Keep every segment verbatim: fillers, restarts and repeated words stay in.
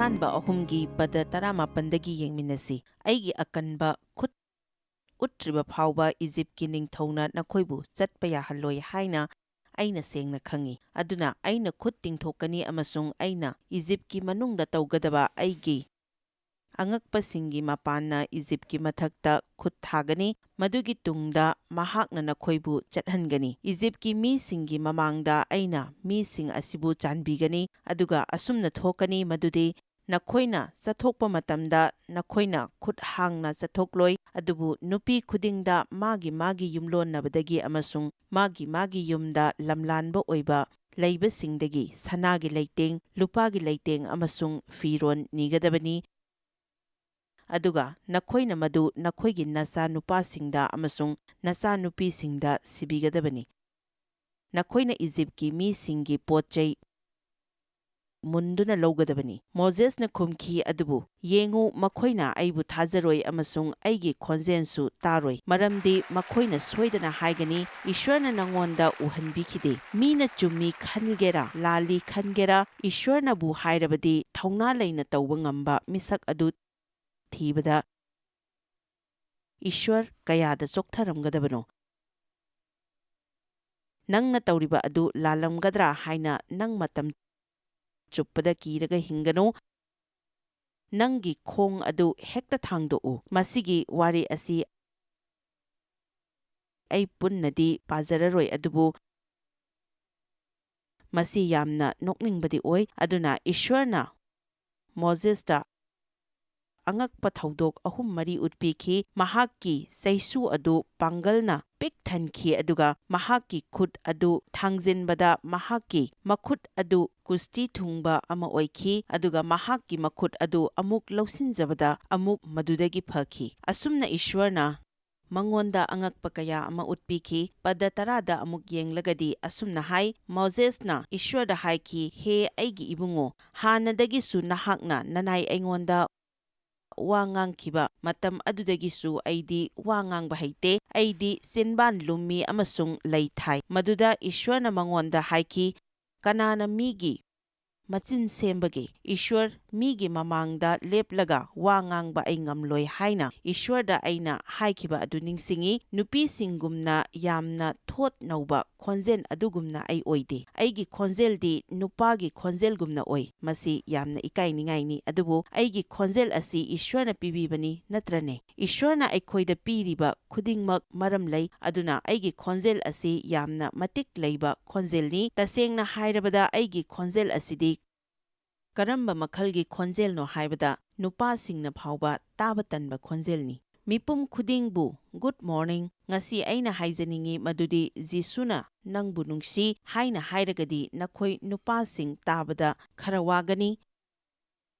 ꯑꯍꯥꯟꯕ ꯑꯍꯨꯝꯒꯤ ꯄꯗ ꯇꯔꯥꯃꯥꯄꯟꯗꯒꯤ ꯌꯦꯡꯃꯤꯟꯅꯁꯤ꯫ "ꯑꯩꯒꯤ ꯑꯀꯟꯕ ꯈꯨꯠ ꯎꯠꯇ꯭ꯔꯤꯕ ꯐꯥꯎꯕ ꯏꯖꯤꯞꯀꯤ ꯅꯤꯡꯊꯧꯅ ꯅꯈꯣꯏꯕꯨ ꯆꯠꯄ ꯌꯥꯍꯜꯂꯣꯏ ꯍꯥꯏꯅ ꯑꯩꯅ ꯁꯦꯡꯅ ꯈꯪꯏ꯫ ꯑꯗꯨꯅ ꯑꯩꯅ ꯈꯨꯠ ꯇꯤꯡꯊꯣꯛꯀꯅꯤ ꯑꯃꯁꯨꯡ ꯑꯩꯅ ꯏꯖꯤꯞꯀꯤ ꯃꯅꯨꯡꯗ ꯇꯧꯒꯗꯕ ꯑꯩꯒꯤ ꯑꯉꯛꯄꯁꯤꯡꯒꯤ ꯃꯄꯥꯟꯅ ꯏꯖꯤꯞꯀꯤ ꯃꯊꯛꯇ ꯈꯨꯠ ꯊꯥꯒꯅꯤ꯫ ꯃꯗꯨꯒꯤ ꯇꯨꯡꯗ ꯃꯍꯥꯛꯅ ꯅꯈꯣꯏꯕꯨ ꯆꯠꯍꯟꯒꯅꯤ꯫ ꯏꯖꯤꯞꯀꯤ ꯃꯤꯁꯤꯡꯒꯤ ꯃꯃꯥꯡꯗ ꯑꯩꯅ ꯃꯤꯁꯤꯡ ꯑꯁꯤꯕꯨ ꯆꯥꯟꯕꯤꯒꯅꯤ, ꯑꯗꯨꯒ ꯑꯁꯨꯝꯅ ꯊꯣꯛꯀꯅꯤ ꯃꯗꯨꯗꯤ ꯅꯈꯣꯏꯅ ꯆꯠꯊꯣꯛꯄ ꯃꯇꯝꯗ ꯅꯈꯣꯏꯅ ꯈꯨꯠ ꯍꯥꯡꯅ ꯆꯠꯊꯣꯛꯂꯣꯏ, ꯑꯗꯨꯕꯨ ꯅꯨꯄꯤ ꯈꯨꯗꯤꯡꯗ ꯃꯥꯒꯤ ꯃꯥꯒꯤ ꯌꯨꯝꯂꯣꯟꯅꯕꯗꯒꯤ ꯑꯃꯁꯨꯡ ꯃꯥꯒꯤ ꯃꯥꯒꯤ ꯌꯨꯝꯗ ꯂꯝꯂꯥꯟꯕ ꯑꯣꯏꯕ ꯂꯩꯕꯁꯤꯡꯗꯒꯤ ꯁꯅꯥꯒꯤ ꯂꯩꯇꯦꯡ, ꯂꯨꯄꯥꯒꯤ ꯂꯩꯇꯦꯡ ꯑꯃꯁꯨꯡ ꯐꯤꯔꯣꯟ ꯅꯤꯒꯗꯕꯅꯤ, ꯑꯗꯨꯒ ꯅꯈꯣꯏꯅ ꯃꯗꯨ ꯅꯈꯣꯏꯒꯤ ꯅꯆꯥꯅꯨꯄꯥꯁꯤꯡꯗ ꯑꯃꯁꯨꯡ ꯅꯆꯥꯅꯨꯄꯤꯁꯤꯡꯗ ꯁꯤꯕꯤꯒꯗꯕꯅꯤ꯫ ꯅꯈꯣꯏꯅ ꯏꯖꯤꯞꯀꯤ ꯃꯤꯁꯤꯡꯒꯤ ꯄꯣꯠ ꯆꯩ ꯃꯨꯟꯗꯨꯅ ꯂꯧꯒꯗꯕꯅꯤ꯫" ꯃꯣꯖꯦꯁꯅ ꯈꯨꯝꯈꯤ, "ꯑꯗꯨꯕꯨ ꯌꯦꯡꯉꯨ, ꯃꯈꯣꯏꯅ ꯑꯩꯕꯨ ꯊꯥꯖꯔꯣꯏ ꯑꯃꯁꯨꯡ ꯑꯩꯒꯤ ꯈꯣꯟꯖꯦꯜꯁꯨ ꯇꯥꯔꯣꯏ, ꯃꯔꯝꯗꯤ ꯃꯈꯣꯏꯅ ꯁꯣꯏꯗꯅ ꯍꯥꯏꯒꯅꯤ, 'ꯏꯁ꯭ꯋꯔꯅ ꯅꯉꯣꯟꯗ ꯎꯍꯟꯕꯤꯈꯤꯗꯦ꯫ ꯃꯤꯅ ꯆꯨꯝꯃꯤ ꯈꯟꯒꯦꯔꯥ, ꯂꯥꯜꯂꯤ ꯈꯟꯒꯦꯔꯥ, ꯏꯁ꯭ꯋꯔꯅꯕꯨ ꯍꯥꯏꯔꯕꯗꯤ ꯊꯧꯅꯥ ꯂꯩꯅ ꯇꯧꯕ ꯉꯝꯕ ꯃꯤꯁꯛ ꯑꯗꯨ ꯊꯤꯕꯗ ꯏꯁ꯭ꯋꯔ ꯀꯌꯥꯗ ꯆꯣꯛꯊꯔꯝꯒꯗꯕꯅꯣ? ꯅꯪꯅ ꯇꯧꯔꯤꯕ ꯑꯗꯨ ꯂꯥꯜꯂꯝꯒꯗ꯭ꯔꯥ ꯍꯥꯏꯅ ꯅꯪ ꯃꯇꯝ ꯆꯨꯞꯄꯗ ꯀꯤꯔꯒ ꯍꯤꯡꯒꯅꯨ꯫ ꯅꯪꯒꯤ ꯈꯣꯡ ꯑꯗꯨ ꯍꯦꯛꯇ ꯊꯥꯡꯗꯣꯛꯎ꯫" ꯃꯁꯤꯒꯤ ꯋꯥꯔꯤ ꯑꯁꯤ ꯑꯩ ꯄꯨꯟꯅꯗꯤ ꯄꯥꯖꯔꯔꯣꯏ, ꯑꯗꯨꯕꯨ ꯃꯁꯤ ꯌꯥꯝꯅ ꯅꯣꯛꯅꯤꯡꯕꯗꯤ ꯑꯣꯏ꯫ ꯑꯗꯨꯅ ꯏꯁ꯭ꯋꯔꯅ ꯃꯣꯖꯦꯁꯇ ꯑꯉꯛꯄ ꯊꯧꯗꯣꯛ ꯑꯍꯨꯝ ꯃꯔꯤ ꯎꯠꯄꯤꯈꯤ꯫ ꯃꯍꯥꯛꯀꯤ ꯆꯩꯁꯨ ꯑꯗꯨ ꯄꯥꯡꯒꯜꯅ ꯄꯤꯛ ꯊꯟꯈꯤ, ꯑꯗꯨꯒ ꯃꯍꯥꯛꯀꯤ ꯈꯨꯠ ꯑꯗꯨ ꯊꯥꯡꯖꯤꯟꯕꯗ ꯃꯍꯥꯛꯀꯤ ꯃꯈꯨꯠ ꯑꯗꯨ ꯀꯨꯁꯇꯤ ꯊꯨꯡꯕ ꯑꯃ ꯑꯣꯏꯈꯤ, ꯑꯗꯨꯒ ꯃꯍꯥꯛꯀꯤ ꯃꯈꯨꯠ ꯑꯗꯨ ꯑꯃꯨꯛ ꯂꯧꯁꯤꯟꯖꯕꯗ ꯑꯃꯨꯛ ꯃꯗꯨꯗꯒꯤ ꯐꯈꯤ꯫ ꯑꯁꯨꯝꯅ ꯏꯁ꯭ꯋꯔꯅ ꯃꯉꯣꯟꯗ ꯑꯉꯛꯄ ꯀꯌꯥ ꯑꯃ ꯎꯠꯄꯤꯈꯤ꯫ ꯄꯗ ꯇꯔꯥꯗ ꯑꯃꯨꯛ ꯌꯦꯡꯂꯒꯗꯤ ꯑꯁꯨꯝꯅ ꯍꯥꯏ, ꯃꯣꯖꯦꯁꯅ ꯏꯁ꯭ꯋꯔꯗ ꯍꯥꯏꯈꯤ, "ꯍꯦ ꯑꯩꯒꯤ ꯏꯕꯨꯡꯉꯣ, ꯍꯥꯟꯅꯗꯒꯤꯁꯨ ꯅꯍꯥꯛꯅ ꯅꯅꯥꯏ ꯑꯩꯉꯣꯟꯗ ꯋꯥ ꯉꯥꯡꯈꯤꯕ ꯃꯇꯝ ꯑꯗꯨꯗꯒꯤꯁꯨ ꯑꯩꯗꯤ ꯋꯥ ꯉꯥꯡꯕ ꯍꯩꯇꯦ꯫ ꯑꯩꯗꯤ ꯆꯤꯟꯕꯥꯟ ꯂꯨꯝꯃꯤ ꯑꯃꯁꯨꯡ ꯂꯩ ꯊꯥꯏ꯫" ꯃꯗꯨꯗ ꯏꯁ꯭ꯋꯔꯅ ꯃꯉꯣꯟꯗ ꯍꯥꯏꯈꯤ, "ꯀꯅꯥꯅ ꯃꯤꯒꯤ ꯃꯆꯤꯟ ꯁꯦꯝꯕꯒꯦ꯫ ꯏꯁ꯭ꯋꯔ, ꯃꯤꯒꯤ ꯃꯃꯥꯡꯗ ꯂꯦꯞꯂꯒ ꯋꯥ ꯉꯥꯡꯕ ꯑꯩ ꯉꯝꯂꯣꯏ ꯍꯥꯏꯅ ꯏꯁ꯭ꯋꯔꯗ ꯑꯩꯅ ꯍꯥꯏꯈꯤꯕ ꯑꯗꯨ ꯅꯤꯡꯁꯤꯡꯏ꯫ ꯅꯨꯄꯤꯁꯤꯡꯒꯨꯝꯅ ꯌꯥꯝꯅ ꯊꯣꯠ ꯅꯧꯕ ꯈꯣꯟꯖꯦꯜ ꯑꯗꯨꯒꯨꯝꯅ ꯑꯩ ꯑꯣꯏꯗꯦ꯫ ꯑꯩꯒꯤ ꯈꯣꯟꯖꯦꯜꯗꯤ ꯅꯨꯄꯥꯒꯤ ꯈꯣꯟꯖꯦꯜꯒꯨꯝꯅ ꯑꯣꯏ꯫ ꯃꯁꯤ ꯌꯥꯝꯅ ꯏꯀꯥꯏꯅꯤꯡꯉꯥꯏꯅꯤ, ꯑꯗꯨꯕꯨ ꯑꯩꯒꯤ ꯈꯣꯟꯖꯦꯜ ꯑꯁꯤ ꯏꯁ꯭ꯋꯔꯅ ꯄꯤꯕꯤꯕꯅꯤ, ꯅꯠꯇ꯭ꯔꯅꯦ? ꯏꯁ꯭ꯋꯔꯅ ꯑꯩꯈꯣꯏꯗ ꯄꯤꯔꯤꯕ ꯈꯨꯗꯤꯡꯃꯛ ꯃꯔꯝ ꯂꯩ, ꯑꯗꯨꯅ ꯑꯩꯒꯤ ꯈꯣꯟꯖꯦꯜ ꯑꯁꯤ ꯌꯥꯝꯅ ꯃꯇꯤꯛ ꯂꯩꯕ ꯈꯣꯟꯖꯦꯜꯅꯤ꯫ ꯇꯁꯦꯡꯅ ꯍꯥꯏꯔꯕꯗ, ꯑꯩꯒꯤ ꯈꯣꯟꯖꯦꯜ ꯑꯁꯤꯗꯤ ꯀꯔꯝꯕ ꯃꯈꯜꯒꯤ ꯈꯣꯟꯖꯦꯜꯅꯣ ꯍꯥꯏꯕꯗ, ꯅꯨꯄꯥꯁꯤꯡꯅ ꯐꯥꯎꯕ ꯇꯥꯕ ꯇꯟꯕ ꯈꯣꯟꯖꯦꯜꯅꯤ꯫ ꯃꯤꯄꯨꯝ ꯈꯨꯗꯤꯡꯕꯨ "Good morning꯫ ꯉꯁꯤ ꯑꯩꯅ ꯍꯥꯏꯖꯅꯤꯡꯉꯤ ꯃꯗꯨꯗꯤ ꯖꯤꯁꯨꯅ ꯅꯪꯕꯨ ꯅꯨꯡꯁꯤ" ꯍꯥꯏꯅ ꯍꯥꯏꯔꯒꯗꯤ ꯅꯈꯣꯏ ꯅꯨꯄꯥꯁꯤꯡ ꯇꯥꯕꯗ ꯈꯔ ꯋꯥꯒꯅꯤ꯫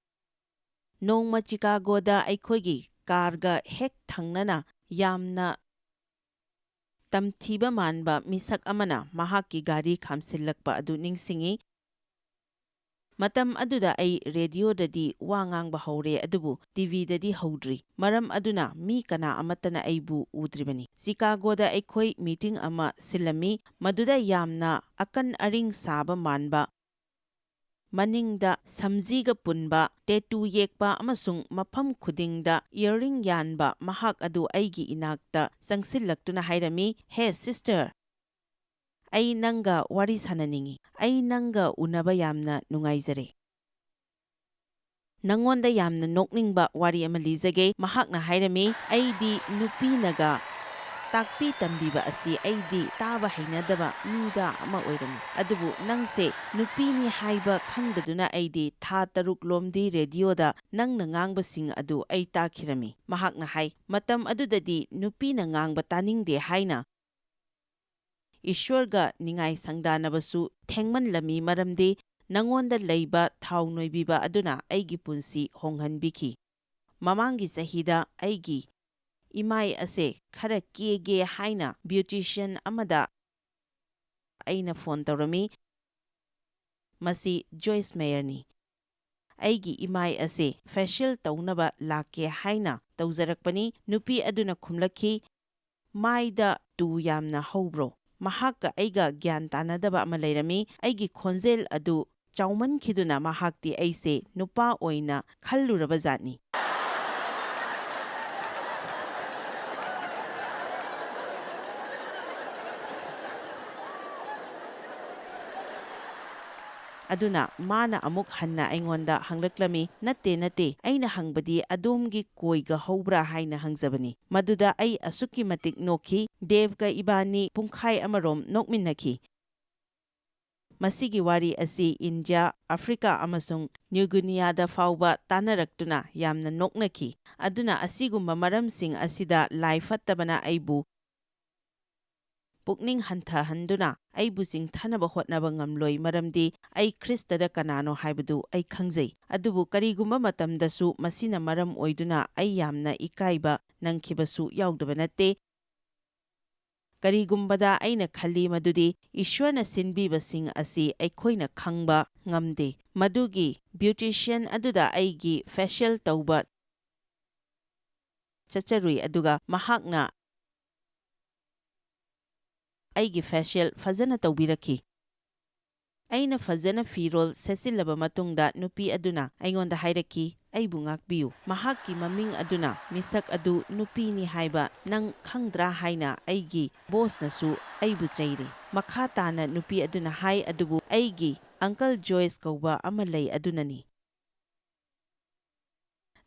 ꯅꯣꯡꯃ ꯆꯤꯀꯥꯒꯣꯗ ꯑꯩꯈꯣꯏꯒꯤ ꯀꯥꯔꯒ ꯍꯦꯛ ꯊꯪꯅꯅ ꯌꯥꯝꯅ ꯇꯝꯊꯤꯕ ꯃꯥꯟꯕ ꯃꯤꯁꯛ ꯑꯃꯅ ꯃꯍꯥꯛꯀꯤ ꯒꯥꯔꯤ ꯈꯥꯝꯁꯤꯜꯂꯛꯄ ꯑꯗꯨ ꯅꯤꯡꯁꯤꯡꯏ꯫ ꯃꯇꯝ ꯑꯗꯨꯗ ꯑꯩ ꯔꯦꯗꯤꯑꯣꯗꯗꯤ ꯋꯥ ꯉꯥꯡꯕ ꯍꯧꯔꯦ, ꯑꯗꯨꯕꯨ ꯇꯤꯚꯤꯗꯗꯤ ꯍꯧꯗ꯭ꯔꯤ꯫ ꯃꯔꯝ ꯑꯗꯨꯅ ꯃꯤ ꯀꯅꯥ ꯑꯃꯠꯇꯅ ꯑꯩꯕꯨ ꯎꯗ꯭ꯔꯤꯕꯅꯤ꯫ ꯆꯤꯀꯥꯒꯣꯗ ꯑꯩꯈꯣꯏ ꯃꯤꯇꯤꯡ ꯑꯃ ꯁꯤꯜꯂꯝꯃꯤ, ꯃꯗꯨꯗ ꯌꯥꯝꯅ ꯑꯀꯟ ꯑꯔꯤꯡ ꯁꯥꯕ ꯃꯥꯟꯕ, ꯃꯅꯤꯡꯗ ꯁꯝꯖꯤꯒ ꯄꯨꯟꯕ, ꯇꯦꯇꯨ ꯌꯦꯛꯄ ꯑꯃꯁꯨꯡ ꯃꯐꯝ ꯈꯨꯗꯤꯡꯗ ꯏꯌꯥꯔꯤꯡ ꯌꯥꯟꯕ ꯃꯍꯥꯛ ꯑꯗꯨ ꯑꯩꯒꯤ ꯏꯅꯥꯛꯇ ꯆꯪꯁꯤꯜꯂꯛꯇꯨꯅ ꯍꯥꯏꯔꯝꯃꯤ, "ꯍꯦ, ꯁꯤꯁꯇꯔ, ꯑꯩ ꯅꯪꯒ ꯋꯥꯔꯤ ꯁꯥꯅꯅꯤꯡꯏ꯫ ꯑꯩ ꯅꯪꯒ ꯎꯅꯕ ꯌꯥꯝꯅ ꯅꯨꯡꯉꯥꯏꯖꯔꯦ꯫ ꯅꯉꯣꯟꯗ ꯌꯥꯝꯅ ꯅꯣꯛꯅꯤꯡꯕ ꯋꯥꯔꯤ ꯑꯃ ꯂꯤꯖꯒꯦ꯫" ꯃꯍꯥꯛꯅ ꯍꯥꯏꯔꯝꯃꯤ, "ꯑꯩꯗꯤ ꯅꯨꯄꯤꯅꯒ ꯇꯥꯛꯄꯤ ꯇꯝꯕꯤꯕ ꯑꯁꯤ ꯑꯩꯗꯤ ꯇꯥꯕ ꯍꯩꯅꯗꯕ ꯃꯤꯗ ꯑꯃ ꯑꯣꯏꯔꯝꯃꯤ꯫ ꯑꯗꯨꯕꯨ ꯅꯪꯁꯦ ꯅꯨꯄꯤꯅꯤ ꯍꯥꯏꯕ ꯈꯪꯗꯗꯨꯅ ꯑꯩꯗꯤ ꯊꯥ ꯇꯔꯨꯛ ꯂꯣꯝꯗꯤ ꯔꯦꯗꯤꯑꯣꯗ ꯅꯪꯅ ꯉꯥꯡꯕꯁꯤꯡ ꯑꯗꯨ ꯑꯩ ꯇꯥꯈꯤꯔꯝꯃꯤ꯫" ꯃꯍꯥꯛꯅ ꯍꯥꯏ, "ꯃꯇꯝ ꯑꯗꯨꯗꯗꯤ ꯅꯨꯄꯤꯅ ꯉꯥꯡꯕ ꯇꯥꯅꯤꯡꯗꯦ ꯍꯥꯏꯅ ꯏꯁ꯭ꯋꯔꯒ ꯅꯤꯡꯉꯥꯏ ꯁꯪꯗꯥꯅꯕꯁꯨ ꯊꯦꯡꯃꯟꯂꯝꯃꯤ, ꯃꯔꯝꯗꯤ ꯅꯉꯣꯟꯗ ꯂꯩꯕ ꯊꯥꯎ ꯅꯣꯏꯕꯤꯕ ꯑꯗꯨꯅ ꯑꯩꯒꯤ ꯄꯨꯟꯁꯤ ꯍꯣꯡꯍꯟꯕꯤꯈꯤ꯫ ꯃꯃꯥꯡꯒꯤ ꯆꯍꯤꯗ ꯑꯩꯒꯤ ꯏꯃꯥꯏ ꯑꯁꯦ ꯈꯔ ꯀꯦꯒꯦ ꯍꯥꯏꯅ ꯕ꯭ꯌꯨꯇꯤꯁꯤꯌꯟ ꯑꯃꯗ ꯑꯩꯅ ꯐꯣꯟ ꯇꯧꯔꯝꯃꯤ꯫ ꯃꯁꯤ ꯖꯣꯏꯁ ꯃꯦꯌꯔꯅꯤ꯫ ꯑꯩꯒꯤ ꯏꯃꯥꯏ ꯑꯁꯦ ꯐꯦꯁꯤꯌꯦꯜ ꯇꯧꯅꯕ ꯂꯥꯛꯀꯦ ꯍꯥꯏꯅ ꯇꯧꯖꯔꯛꯄꯅꯤ꯫" ꯅꯨꯄꯤ ꯑꯗꯨꯅ ꯈꯨꯝꯂꯛꯈꯤ, "ꯃꯥꯏꯗ ꯇꯨ ꯌꯥꯝꯅ ꯍꯧꯕ꯭ꯔꯣ?" ꯃꯍꯥꯛꯀ ꯑꯩꯒ ꯒ꯭ꯌꯥꯟ ꯇꯥꯅꯗꯕ ꯑꯃ ꯂꯩꯔꯝꯃꯤ꯫ ꯑꯩꯒꯤ ꯈꯣꯟꯖꯦꯜ ꯑꯗꯨ ꯆꯥꯎꯃꯟꯈꯤꯗꯨꯅ ꯃꯍꯥꯛꯇꯤ ꯑꯩꯁꯦ ꯅꯨꯄꯥ ꯑꯣꯏꯅ ꯈꯜꯂꯨꯔꯕꯖꯥꯠꯅꯤ꯫ ꯑꯗꯨꯅ ꯃꯥꯅ ꯑꯃꯨꯛ ꯍꯟꯅ ꯑꯩꯉꯣꯟꯗ ꯍꯪꯂꯛꯂꯝꯃꯤ, "ꯅꯠꯇꯦ, ꯅꯠꯇꯦ, ꯑꯩꯅ ꯍꯪꯕꯗꯤ ꯑꯗꯣꯝꯒꯤ ꯀꯣꯏꯒ ꯍꯧꯕ꯭ꯔꯥ ꯍꯥꯏꯅ ꯍꯪꯖꯕꯅꯤ꯫" ꯃꯗꯨꯗ ꯑꯩ ꯑꯁꯨꯛꯀꯤ ꯃꯇꯤꯛ ꯅꯣꯛꯈꯤ, ꯗꯦꯕꯒ ꯏꯕꯥꯅꯤ ꯄꯨꯡꯈꯥꯏ ꯑꯃꯔꯣꯝ ꯅꯣꯛꯃꯤꯟꯅꯈꯤ꯫ ꯃꯁꯤꯒꯤ ꯋꯥꯔꯤ ꯑꯁꯤ ꯏꯟꯗꯤꯌꯥ, ꯑꯐ꯭ꯔꯤꯀꯥ ꯑꯃꯁꯨꯡ ꯅ꯭ꯌꯨ ꯒꯨꯅꯤꯌꯥꯗ ꯐꯥꯎꯕ ꯇꯥꯟꯅꯔꯛꯇꯨꯅ ꯌꯥꯝꯅ ꯅꯣꯛꯅꯈꯤ꯫ ꯑꯗꯨꯅ ꯑꯁꯤꯒꯨꯝꯕ ꯃꯔꯝꯁꯤꯡ ꯑꯁꯤꯗ ꯂꯥꯏ ꯐꯠꯇꯕꯅ ꯑꯩꯕꯨ ꯄꯨꯛꯅꯤꯡ ꯍꯟꯊꯍꯟꯗꯨꯅ ꯑꯩꯕꯨ ꯆꯤꯡꯊꯅꯕ ꯍꯣꯠꯅꯕ ꯉꯝꯂꯣꯏ, ꯃꯔꯝꯗꯤ ꯑꯩ ꯈ꯭ꯔꯤꯁꯇꯗ ꯀꯅꯥꯅꯣ ꯍꯥꯏꯕꯗꯨ ꯑꯩ ꯈꯪꯖꯩ꯫ ꯑꯗꯨꯕꯨ ꯀꯔꯤꯒꯨꯝꯕ ꯃꯇꯝꯗꯁꯨ ꯃꯁꯤꯅ ꯃꯔꯝ ꯑꯣꯏꯗꯨꯅ ꯑꯩ ꯌꯥꯝꯅ ꯏꯀꯥꯏꯕ ꯅꯪꯈꯤꯕꯁꯨ ꯌꯥꯎꯗꯕ ꯅꯠꯇꯦ꯫ ꯀꯔꯤꯒꯨꯝꯕꯗ ꯑꯩꯅ ꯈꯜꯂꯤ ꯃꯗꯨꯗꯤ ꯏꯁ꯭ꯋꯔꯅ ꯁꯤꯟꯕꯤꯕꯁꯤꯡ ꯑꯁꯤ ꯑꯩꯈꯣꯏꯅ ꯈꯪꯕ ꯉꯝꯗꯦ꯫ ꯃꯗꯨꯒꯤ ꯕ꯭ꯌꯨꯇꯤꯁꯤꯌꯟ ꯑꯗꯨꯗ ꯑꯩꯒꯤ ꯐꯦꯁꯤꯌꯦꯜ ꯇꯧꯕ ꯆꯠꯆꯔꯨꯏ, ꯑꯗꯨꯒ ꯃꯍꯥꯛꯅ ꯑꯩꯒꯤ ꯐꯦꯁꯤꯌꯦꯜ ꯐꯖꯅ ꯇꯧꯕꯤꯔꯛꯈꯤ꯫ ꯑꯩꯅ ꯐꯖꯅ ꯐꯤꯔꯣꯜ ꯁꯦꯠꯆꯤꯜꯂꯕ ꯃꯇꯨꯡꯗ ꯅꯨꯄꯤ ꯑꯗꯨꯅ ꯑꯩꯉꯣꯟꯗ ꯍꯥꯏꯔꯛꯈꯤ, "ꯑꯩꯕꯨ ꯉꯥꯛꯄꯤꯌꯨ, ꯃꯍꯥꯛꯀꯤ ꯃꯃꯤꯡ ꯑꯗꯨꯅ ꯃꯤꯁꯛ ꯑꯗꯨ ꯅꯨꯄꯤꯅꯤ ꯍꯥꯏꯕ ꯅꯪ ꯈꯪꯗ꯭ꯔꯥ?" ꯍꯥꯏꯅ ꯑꯩꯒꯤ ꯕꯣꯁꯅꯁꯨ ꯑꯩꯕꯨ ꯆꯩꯔꯤ꯫ ꯃꯈꯥ ꯇꯥꯅ ꯅꯨꯄꯤ ꯑꯗꯨꯅ ꯍꯥꯏ, "ꯑꯗꯨꯕꯨ ꯑꯩꯒꯤ ꯑꯪꯀꯜ ꯖꯣꯏꯁ ꯀꯧꯕ ꯑꯃ ꯂꯩ ꯑꯗꯨꯅꯅꯤ꯫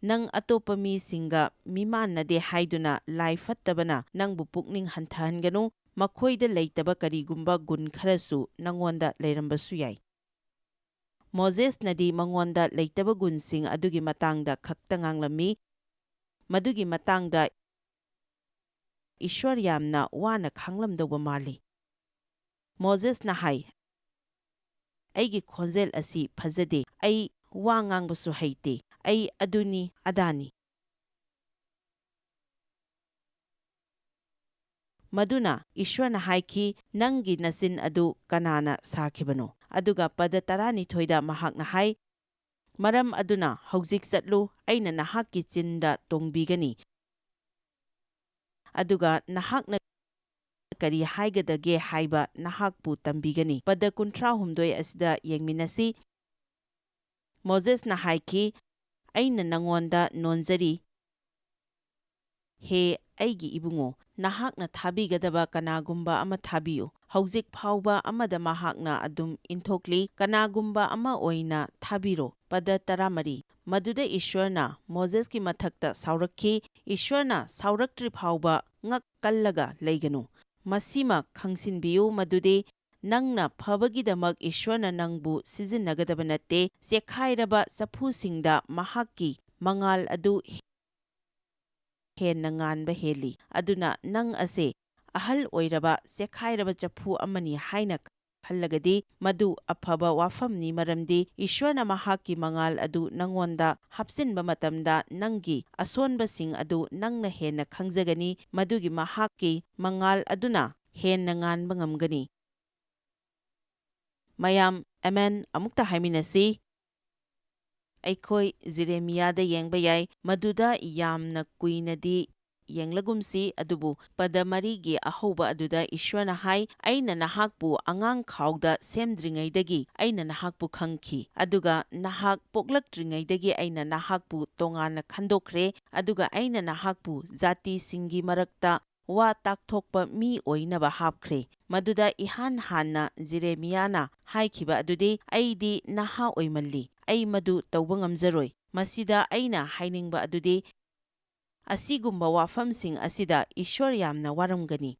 ꯅꯪ ꯑꯇꯣꯞꯄ ꯃꯤꯁꯤꯡꯒ ꯃꯤꯃꯥꯟꯅꯗꯦ ꯍꯥꯏꯗꯨꯅ ꯂꯥꯏ ꯐꯠꯇꯕꯅ ꯅꯪꯕꯨ ꯄꯨꯛꯅꯤꯡ ꯍꯟꯊꯍꯟꯒꯅꯨ, ꯃꯈꯣꯏꯗ ꯂꯩꯇꯕ ꯀꯔꯤꯒꯨꯝꯕ ꯒꯨꯟ ꯈꯔꯁꯨ ꯅꯪꯉꯣꯟꯗ ꯂꯩꯔꯝꯕꯁꯨ ꯌꯥꯏ꯫" ꯃꯣꯖꯦꯁꯅꯗꯤ ꯃꯉꯣꯟꯗ ꯂꯩꯇꯕ ꯒꯨꯟꯁꯤꯡ ꯑꯗꯨꯒꯤ ꯃꯇꯥꯡꯗ ꯈꯛꯇ ꯉꯥꯡꯂꯝꯃꯤ꯫ ꯃꯗꯨꯒꯤ ꯃꯇꯥꯡꯗ ꯏꯁ꯭ꯋꯔ ꯌꯥꯝꯅ ꯋꯥꯅ ꯈꯥꯡꯂꯝꯗꯧꯕ ꯃꯥꯜꯂꯤ꯫ ꯃꯣꯖꯦꯁꯅ ꯍꯥꯏ, "ꯑꯩꯒꯤ ꯈꯣꯟꯖꯦꯜ ꯑꯁꯤ ꯐꯖꯗꯦ, ꯑꯩ ꯋꯥ ꯉꯥꯡꯕꯁꯨ ꯍꯩꯇꯦ, ꯑꯩ ꯑꯗꯨꯅꯤ ꯑꯗꯥꯅꯤ꯫" ꯃꯗꯨꯅ ꯏꯁ꯭ꯋꯔꯅ ꯍꯥꯏꯈꯤ, "ꯅꯪꯒꯤ ꯅꯆꯤꯟ ꯑꯗꯨ ꯀꯅꯥꯅ ꯁꯥꯈꯤꯕꯅꯣ?" ꯑꯗꯨꯒ ꯄꯗ ꯇꯔꯥꯅꯤꯊꯣꯏꯗ ꯃꯍꯥꯛꯅ ꯍꯥꯏ, "ꯃꯔꯝ ꯑꯗꯨꯅ ꯍꯧꯖꯤꯛ ꯆꯠꯂꯨ, ꯑꯩꯅ ꯅꯍꯥꯛꯀꯤ ꯆꯤꯟꯗ ꯇꯣꯡꯕꯤꯒꯅꯤ, ꯑꯗꯨꯒ ꯅꯍꯥꯛꯅ ꯀꯔꯤ ꯍꯥꯏꯒꯗꯒꯦ ꯍꯥꯏꯕ ꯅꯍꯥꯛꯄꯨ ꯇꯝꯕꯤꯒꯅꯤ꯫ ꯄꯗ ꯀꯨꯟꯊ꯭ꯔꯥꯍꯨꯝꯗꯣꯏ ꯑꯁꯤꯗ ꯌꯦꯡꯃꯤꯟꯅꯁꯤ꯫ ꯃꯣꯖꯦꯁꯅ ꯍꯥꯏꯈꯤ, "ꯑꯩꯅ ꯅꯉꯣꯟꯗ ꯅꯣꯟꯖꯔꯤ꯫ ꯍꯦ ꯑꯩꯒꯤ ꯏꯕꯨꯡꯉꯣ, ꯅꯍꯥꯛꯅ ꯊꯥꯕꯤꯒꯗꯕ ꯀꯅꯥꯒꯨꯝꯕ ꯑꯃ ꯊꯥꯕꯤꯌꯨ꯫" ꯍꯧꯖꯤꯛ ꯐꯥꯎꯕ ꯑꯃꯗ ꯃꯍꯥꯛꯅ ꯑꯗꯨꯝ ꯏꯟꯊꯣꯛꯂꯤ, "ꯀꯅꯥꯒꯨꯝꯕ ꯑꯃ ꯑꯣꯏꯅ ꯊꯥꯕꯤꯔꯣ꯫" ꯄꯗ ꯇꯔꯥꯃꯔꯤ꯫ ꯃꯗꯨꯗ ꯏꯁ꯭ꯋꯔꯅ ꯃꯣꯖꯦꯁꯀꯤ ꯃꯊꯛꯇ ꯁꯥꯎꯔꯛꯈꯤ꯫ ꯏꯁ꯭ꯋꯔꯅ ꯁꯥꯎꯔꯛꯇ꯭ꯔꯤ ꯐꯥꯎꯕ ꯉꯛ ꯀꯜꯂꯒ ꯂꯩꯒꯅꯨ꯫ ꯃꯁꯤꯃ ꯈꯪꯁꯤꯟꯕꯤꯌꯨ ꯃꯗꯨꯗꯤ ꯅꯪꯅ ꯐꯕꯒꯤꯗꯃꯛ ꯏꯁ꯭ꯋꯔꯅ ꯅꯪꯕꯨ ꯁꯤꯖꯤꯟꯅꯒꯗꯕ ꯅꯠꯇꯦ꯫ ꯆꯦꯛꯈꯥꯏꯔꯕ ꯆꯐꯨꯁꯤꯡꯗ ꯃꯍꯥꯛꯀꯤ ꯃꯉꯥꯜ ꯑꯗꯨ ꯍꯦꯟꯅ ꯉꯥꯟꯕ ꯍꯦꯜꯂꯤ꯫ ꯑꯗꯨꯅ ꯅꯪ ꯑꯁꯦ ꯑꯍꯜ ꯑꯣꯏꯔꯕ ꯆꯦꯛꯈꯥꯏꯔꯕ ꯆꯐꯨ ꯑꯃꯅꯤ ꯍꯥꯏꯅ ꯈꯜꯂꯒꯗꯤ ꯃꯗꯨ ꯑꯐꯕ ꯋꯥꯐꯝꯅꯤ, ꯃꯔꯝꯗꯤ ꯏꯁ꯭ꯋꯔꯅ ꯃꯍꯥꯛꯀꯤ ꯃꯉꯥꯜ ꯑꯗꯨ ꯅꯪꯉꯣꯟꯗ ꯍꯥꯞꯆꯤꯟꯕ ꯃꯇꯝꯗ ꯅꯪꯒꯤ ꯑꯁꯣꯟꯕꯁꯤꯡ ꯑꯗꯨ ꯅꯪꯅ ꯍꯦꯟꯅ ꯈꯪꯖꯒꯅꯤ, ꯃꯗꯨꯒꯤ ꯃꯍꯥꯛꯀꯤ ꯃꯉꯥꯜ ꯑꯗꯨꯅ ꯍꯦꯟꯅ ꯉꯥꯟꯕ ꯉꯝꯒꯅꯤ꯫ ꯃꯌꯥꯝ ꯑꯃꯦꯟ ꯑꯃꯨꯛꯇ ꯍꯥꯏꯃꯤꯟꯅꯁꯤ꯫ ꯑꯩꯈꯣꯏ ꯖꯤꯔꯦꯃꯤꯌꯥꯗ ꯌꯦꯡꯕ ꯌꯥꯏ, ꯃꯗꯨꯗ ꯌꯥꯝꯅ ꯀꯨꯏꯅꯗꯤ ꯌꯦꯡꯂꯒꯨꯝꯁꯤ, ꯑꯗꯨꯕꯨ ꯄꯗ ꯃꯔꯤꯒꯤ ꯑꯍꯧꯕ ꯑꯗꯨꯗ ꯏꯁ꯭ꯋꯔꯅ ꯍꯥꯏ, "ꯑꯩꯅ ꯅꯍꯥꯛꯄꯨ ꯑꯉꯥꯡ ꯈꯥꯎꯗ ꯁꯦꯝꯗ꯭ꯔꯤꯉꯩꯗꯒꯤ ꯑꯩꯅ ꯅꯍꯥꯛꯄꯨ ꯈꯪꯈꯤ, ꯑꯗꯨꯒ ꯅꯍꯥꯛ ꯄꯣꯛꯂꯛꯇ꯭ꯔꯤꯉꯩꯗꯒꯤ ꯑꯩꯅ ꯅꯍꯥꯛꯄꯨ ꯇꯣꯉꯥꯟꯅ ꯈꯟꯗꯣꯛꯈ꯭ꯔꯦ, ꯑꯗꯨꯒ ꯑꯩꯅ ꯅꯍꯥꯛꯄꯨ ꯖꯥꯇꯤꯁꯤꯡꯒꯤ ꯃꯔꯛꯇ ꯋꯥ ꯇꯥꯛꯊꯣꯛꯄ ꯃꯤ ꯑꯣꯏꯅꯕ ꯍꯥꯞꯈ꯭ꯔꯦ꯫" ꯃꯗꯨꯗ ꯏꯍꯥꯟ ꯍꯥꯟꯅ ꯖꯤꯔꯦꯃꯤꯌꯥꯅ ꯍꯥꯏꯈꯤꯕ ꯑꯗꯨꯗꯤ, "ꯑꯩꯗꯤ ꯅꯍꯥ ꯑꯣꯏꯃꯜꯂꯤ, ꯑꯩ ꯃꯗꯨ ꯇꯧꯕ ꯉꯝꯖꯔꯣꯏ꯫" ꯃꯁꯤꯗ ꯑꯩꯅ ꯍꯥꯏꯅꯤꯡꯕ ꯑꯗꯨꯗꯤ, ꯑꯁꯤꯒꯨꯝꯕ ꯋꯥꯐꯝꯁꯤꯡ ꯑꯁꯤꯗ ꯏꯁ꯭ꯋꯔ ꯌꯥꯝꯅ ꯋꯥꯔꯝꯒꯅꯤ꯫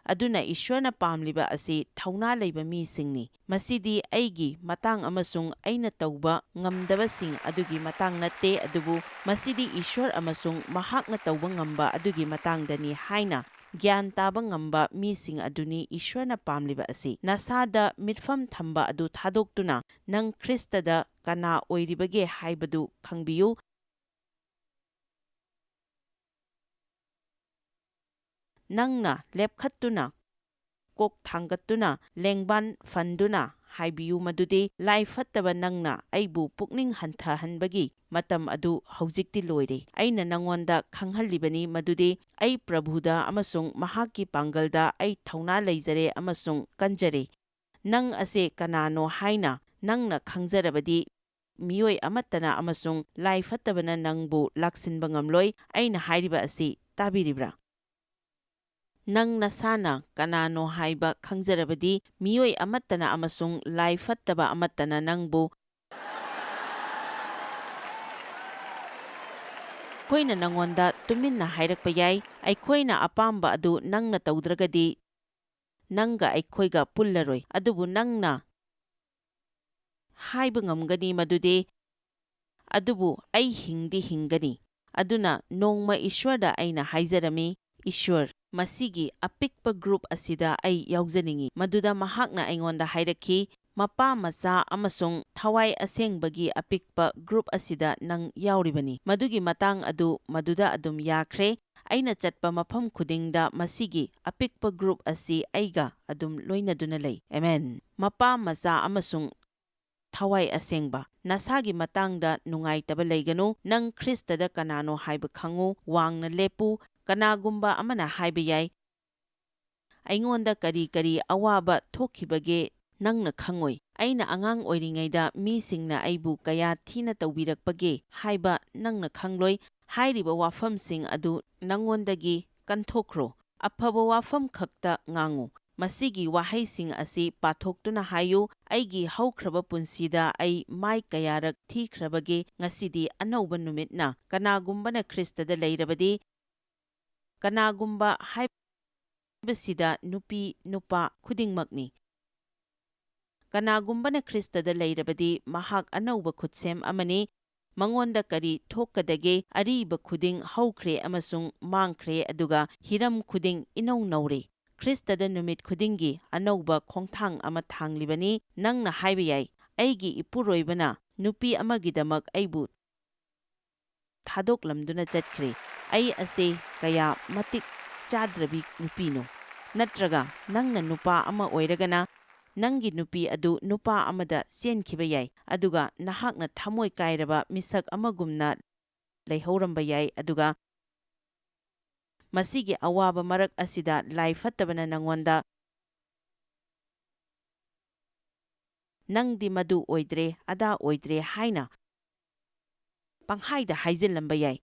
ꯑꯗꯨꯅ ꯏꯁ꯭ꯋꯔꯅ ꯄꯥꯝꯂꯤꯕ ꯑꯁꯤ ꯊꯧꯅꯥ ꯂꯩꯕ ꯃꯤꯁꯤꯡꯅꯤ꯫ ꯃꯁꯤꯗꯤ ꯑꯩꯒꯤ ꯃꯇꯥꯡ ꯑꯃꯁꯨꯡ ꯑꯩꯅ ꯇꯧꯕ ꯉꯝꯗꯕꯁꯤꯡ ꯑꯗꯨꯒꯤ ꯃꯇꯥꯡ ꯅꯠꯇꯦ, ꯑꯗꯨꯕꯨ ꯃꯁꯤꯗꯤ ꯏꯁ꯭ꯋꯔ ꯑꯃꯁꯨꯡ ꯃꯍꯥꯛꯅ ꯇꯧꯕ ꯉꯝꯕ ꯑꯗꯨꯒꯤ ꯃꯇꯥꯡꯗꯅꯤ ꯍꯥꯏꯅ ꯒ꯭ꯌꯥꯟ ꯇꯥꯕ ꯉꯝꯕ ꯃꯤꯁꯤꯡ ꯑꯗꯨꯅꯤ ꯏꯁ꯭ꯋꯔꯅ ꯄꯥꯝꯂꯤꯕ ꯑꯁꯤ꯫ ꯅꯁꯥꯗ ꯃꯤꯠꯐꯝ ꯊꯝꯕ ꯑꯗꯨ ꯊꯥꯗꯣꯛꯇꯨꯅ ꯅꯪ ꯈ꯭ꯔꯤꯁꯇꯗ ꯀꯅꯥ ꯑꯣꯏꯔꯤꯕꯒꯦ ꯍꯥꯏꯕꯗꯨ ꯈꯪꯕꯤꯌꯨ꯫ ꯅꯪꯅ ꯂꯦꯞꯈꯠꯇꯨꯅ, ꯀꯣꯛ ꯊꯥꯡꯒꯠꯇꯨꯅ, ꯂꯦꯡꯕꯥꯟ ꯐꯟꯗꯨꯅ, ꯍꯥꯏꯕꯤꯌꯨ ꯃꯗꯨꯗꯤ, ꯂꯥꯏ ꯐꯠꯇꯕ ꯅꯪꯅ ꯑꯩꯕꯨ ꯄꯨꯛꯅꯤꯡ ꯍꯟꯊꯍꯟꯕꯒꯤ ꯃꯇꯝ ꯑꯗꯨ ꯍꯧꯖꯤꯛꯇꯤ ꯂꯣꯏꯔꯦ꯫ ꯑꯩꯅ ꯅꯉꯣꯟꯗ ꯈꯪꯍꯜꯂꯤꯕꯅꯤ ꯃꯗꯨꯗꯤ ꯑꯩ ꯄ꯭ꯔꯚꯨꯗ ꯑꯃꯁꯨꯡ ꯃꯍꯥꯛꯀꯤ ꯄꯥꯡꯒꯜꯗ ꯑꯩ ꯊꯧꯅꯥ ꯂꯩꯖꯔꯦ ꯑꯃꯁꯨꯡ ꯀꯟꯖꯔꯦ꯫ ꯅꯪ ꯑꯁꯦ ꯀꯅꯥꯅꯣ ꯍꯥꯏꯅ ꯅꯪꯅ ꯈꯪꯖꯔꯕꯗꯤ, ꯃꯤꯑꯣꯏ ꯑꯃꯠꯇꯅ ꯑꯃꯁꯨꯡ ꯂꯥꯏ ꯐꯠꯇꯕꯅ ꯅꯪꯕꯨ ꯂꯥꯛꯁꯤꯟꯕ ꯉꯝꯂꯣꯏ꯫ ꯑꯩꯅ ꯍꯥꯏꯔꯤꯕ ꯑꯁꯤ ꯇꯥꯕꯤꯔꯤꯕ꯭ꯔꯥ? ꯅꯪ ꯅꯁꯥꯅ ꯀꯅꯥꯅꯣ ꯍꯥꯏꯕ ꯈꯪꯖꯔꯕꯗꯤ, ꯃꯤꯑꯣꯏ ꯑꯃꯠꯇꯅ ꯑꯃꯁꯨꯡ ꯂꯥꯏ ꯐꯠꯇꯕ ꯑꯃꯠꯇꯅ ꯅꯪꯕꯨ ꯑꯩꯈꯣꯏꯅ ꯅꯉꯣꯟꯗ ꯇꯨꯃꯤꯟꯅ ꯍꯥꯏꯔꯛꯄ ꯌꯥꯏ꯫ ꯑꯩꯈꯣꯏꯅ ꯑꯄꯥꯝꯕ ꯑꯗꯨ ꯅꯪꯅ ꯇꯧꯗ꯭ꯔꯒꯗꯤ, ꯅꯪꯒ ꯑꯩꯈꯣꯏꯒ ꯄꯨꯜꯂꯔꯣꯏ꯫ ꯑꯗꯨꯕꯨ ꯅꯪꯅ ꯍꯥꯏꯕ ꯉꯝꯒꯅꯤ ꯃꯗꯨꯗꯤ, "ꯑꯗꯨꯕꯨ ꯑꯩ ꯍꯤꯡꯗꯤ ꯍꯤꯡꯒꯅꯤ꯫ ꯑꯗꯨꯅ ꯅꯣꯡꯃ ꯏꯁ꯭ꯋꯔꯗ ꯑꯩꯅ ꯍꯥꯏꯖꯔꯝꯃꯤ, 'ꯏꯁ꯭ꯋꯔ, ꯃꯁꯤꯒꯤ ꯑꯄꯤꯛꯄ ꯒ꯭ꯔꯨꯞ ꯑꯁꯤꯗ ꯑꯩ ꯌꯥꯎꯖꯅꯤꯡꯏ।'" ꯃꯗꯨꯗ ꯃꯍꯥꯛꯅ ꯑꯩꯉꯣꯟꯗ ꯍꯥꯏꯔꯛꯈꯤ, "ꯃꯄꯥ, ꯃꯆꯥ ꯑꯃꯁꯨꯡ ꯊꯋꯥꯏ ꯑꯁꯦꯡꯕꯒꯤ ꯑꯄꯤꯛꯄ ꯒ꯭ꯔꯨꯞ ꯑꯁꯤꯗ ꯅꯪ ꯌꯥꯎꯔꯤꯕꯅꯤ꯫" ꯃꯗꯨꯒꯤ ꯃꯇꯥꯡ ꯑꯗꯨ ꯃꯗꯨꯗ ꯑꯗꯨꯝ ꯌꯥꯈ꯭ꯔꯦ꯫ ꯑꯩꯅ ꯆꯠꯄ ꯃꯐꯝ ꯈꯨꯗꯤꯡꯗ ꯃꯁꯤꯒꯤ ꯑꯄꯤꯛꯄ ꯒ꯭ꯔꯨꯞ ꯑꯁꯤ ꯑꯩꯒ ꯑꯗꯨꯝ ꯂꯣꯏꯅꯗꯨꯅ ꯂꯩ꯫ ꯑꯦꯃꯦꯟ꯫ ꯃꯄꯥ, ꯃꯆꯥ ꯑꯃꯁꯨꯡ ꯊꯋꯥꯏ ꯑꯁꯦꯡꯕ, ꯅꯁꯥꯒꯤ ꯃꯇꯥꯡꯗ ꯅꯨꯡꯉꯥꯏꯇꯕ ꯂꯩꯒꯅꯨ꯫ ꯅꯪ ꯈ꯭ꯔꯤꯁꯇꯗ ꯀꯅꯥꯅꯣ ꯍꯥꯏꯕ ꯈꯪꯉꯨ꯫ ꯋꯥꯡꯅ ꯂꯦꯞꯄꯨ꯫ ꯀꯅꯥꯒꯨꯝꯕ ꯑꯃꯅ ꯍꯥꯏꯕ ꯌꯥꯏ, "ꯑꯩꯉꯣꯟꯗ ꯀꯔꯤ ꯀꯔꯤ ꯑꯋꯥꯕ ꯊꯣꯛꯈꯤꯕꯒꯦ ꯅꯪꯅ ꯈꯪꯉꯣꯏ꯫ ꯑꯩꯅ ꯑꯉꯥꯡ ꯑꯣꯏꯔꯤꯉꯩꯗ ꯃꯤꯁꯤꯡꯅ ꯑꯩꯕꯨ ꯀꯌꯥ ꯊꯤꯅ ꯇꯧꯕꯤꯔꯛꯄꯒꯦ ꯍꯥꯏꯕ ꯅꯪꯅ ꯈꯪꯂꯣꯏ꯫" ꯍꯥꯏꯔꯤꯕ ꯋꯥꯐꯝꯁꯤꯡ ꯑꯗꯨ ꯅꯪꯉꯣꯟꯗꯒꯤ ꯀꯟꯊꯣꯛꯈ꯭ꯔꯣ꯫ ꯑꯐꯕ ꯋꯥꯐꯝ ꯈꯛꯇ ꯉꯥꯡꯉꯨ꯫ ꯃꯁꯤꯒꯤ ꯋꯥꯍꯩꯁꯤꯡ ꯑꯁꯤ ꯄꯥꯊꯣꯛꯇꯨꯅ ꯍꯥꯏꯌꯨ, "ꯑꯩꯒꯤ ꯍꯧꯈ꯭ꯔꯕ ꯄꯨꯟꯁꯤꯗ ꯑꯩ ꯃꯥꯏ ꯀꯌꯥꯔꯛ ꯊꯤꯈ꯭ꯔꯕꯒꯦ, ꯉꯁꯤꯗꯤ ꯑꯅꯧꯕ ꯅꯨꯃꯤꯠꯅ꯫ ꯀꯅꯥꯒꯨꯝꯕꯅ ꯈ꯭ꯔꯤꯁꯇꯗ ꯂꯩꯔꯕꯗꯤ," ꯀꯅꯥꯒꯨꯝꯕ ꯍꯥꯏꯕꯁꯤꯗ ꯅꯨꯄꯤ, ꯅꯨꯄꯥ ꯈꯨꯗꯤꯡꯃꯛꯅꯤ꯫ "ꯀꯅꯥꯒꯨꯝꯕꯅ ꯈ꯭ꯔꯤꯁꯇꯗ ꯂꯩꯔꯕꯗꯤ, ꯃꯍꯥꯛ ꯑꯅꯧꯕ ꯈꯨꯠꯁꯦꯝ ꯑꯃꯅꯤ꯫ ꯃꯉꯣꯟꯗ ꯀꯔꯤ ꯊꯣꯛꯀꯗꯒꯦ? ꯑꯔꯤꯕ ꯈꯨꯗꯤꯡ ꯍꯧꯈ꯭ꯔꯦ ꯑꯃꯁꯨꯡ ꯃꯥꯡꯈ꯭ꯔꯦ, ꯑꯗꯨꯒ ꯍꯤꯔꯝ ꯈꯨꯗꯤꯡ ꯏꯅꯧ ꯅꯧꯔꯦ꯫" ꯈ꯭ꯔꯤꯁꯇꯗ ꯅꯨꯃꯤꯠ ꯈꯨꯗꯤꯡꯒꯤ ꯑꯅꯧꯕ ꯈꯣꯡꯊꯥꯡ ꯑꯃ ꯊꯥꯡꯂꯤꯕꯅꯤ꯫ ꯅꯪꯅ ꯍꯥꯏꯕ ꯌꯥꯏ, "ꯑꯩꯒꯤ ꯏꯄꯨꯔꯣꯏꯕꯅ ꯅꯨꯄꯤ ꯑꯃꯒꯤꯗꯃꯛ ꯑꯩꯕꯨ ꯊꯥꯗꯣꯛꯂꯝꯗꯨꯅ ꯆꯠꯈ꯭ꯔꯦ꯫ ꯑꯩ ꯑꯁꯦ ꯀꯌꯥ ꯃꯇꯤꯛ ꯆꯥꯗ꯭ꯔꯕꯤ ꯅꯨꯄꯤꯅꯣ?" ꯅꯠꯇ꯭ꯔꯒ ꯅꯪꯅ ꯅꯨꯄꯥ ꯑꯃ ꯑꯣꯏꯔꯒꯅ, ꯅꯪꯒꯤ ꯅꯨꯄꯤ ꯑꯗꯨ ꯅꯨꯄꯥ ꯑꯃꯗ ꯆꯦꯟꯈꯤꯕ ꯌꯥꯏ, ꯑꯗꯨꯒ ꯅꯍꯥꯛꯅ ꯊꯃꯣꯏ ꯀꯥꯏꯔꯕ ꯃꯤꯁꯛ ꯑꯃꯒꯨꯝꯅ ꯂꯩꯍꯧꯔꯝꯕ ꯌꯥꯏ, ꯑꯗꯨꯒ ꯃꯁꯤꯒꯤ ꯑꯋꯥꯕ ꯃꯔꯛ ꯑꯁꯤꯗ ꯂꯥꯏ ꯐꯠꯇꯕꯅ ꯅꯉꯣꯟꯗ "ꯅꯪꯗꯤ ꯃꯗꯨ ꯑꯣꯏꯗ꯭ꯔꯦ, ꯑꯗꯥ ꯑꯣꯏꯗ꯭ꯔꯦ" ꯍꯥꯏꯅ ꯄꯪꯍꯥꯏꯗ ꯍꯥꯏꯖꯤꯜꯂꯝꯕ ꯌꯥꯏ꯫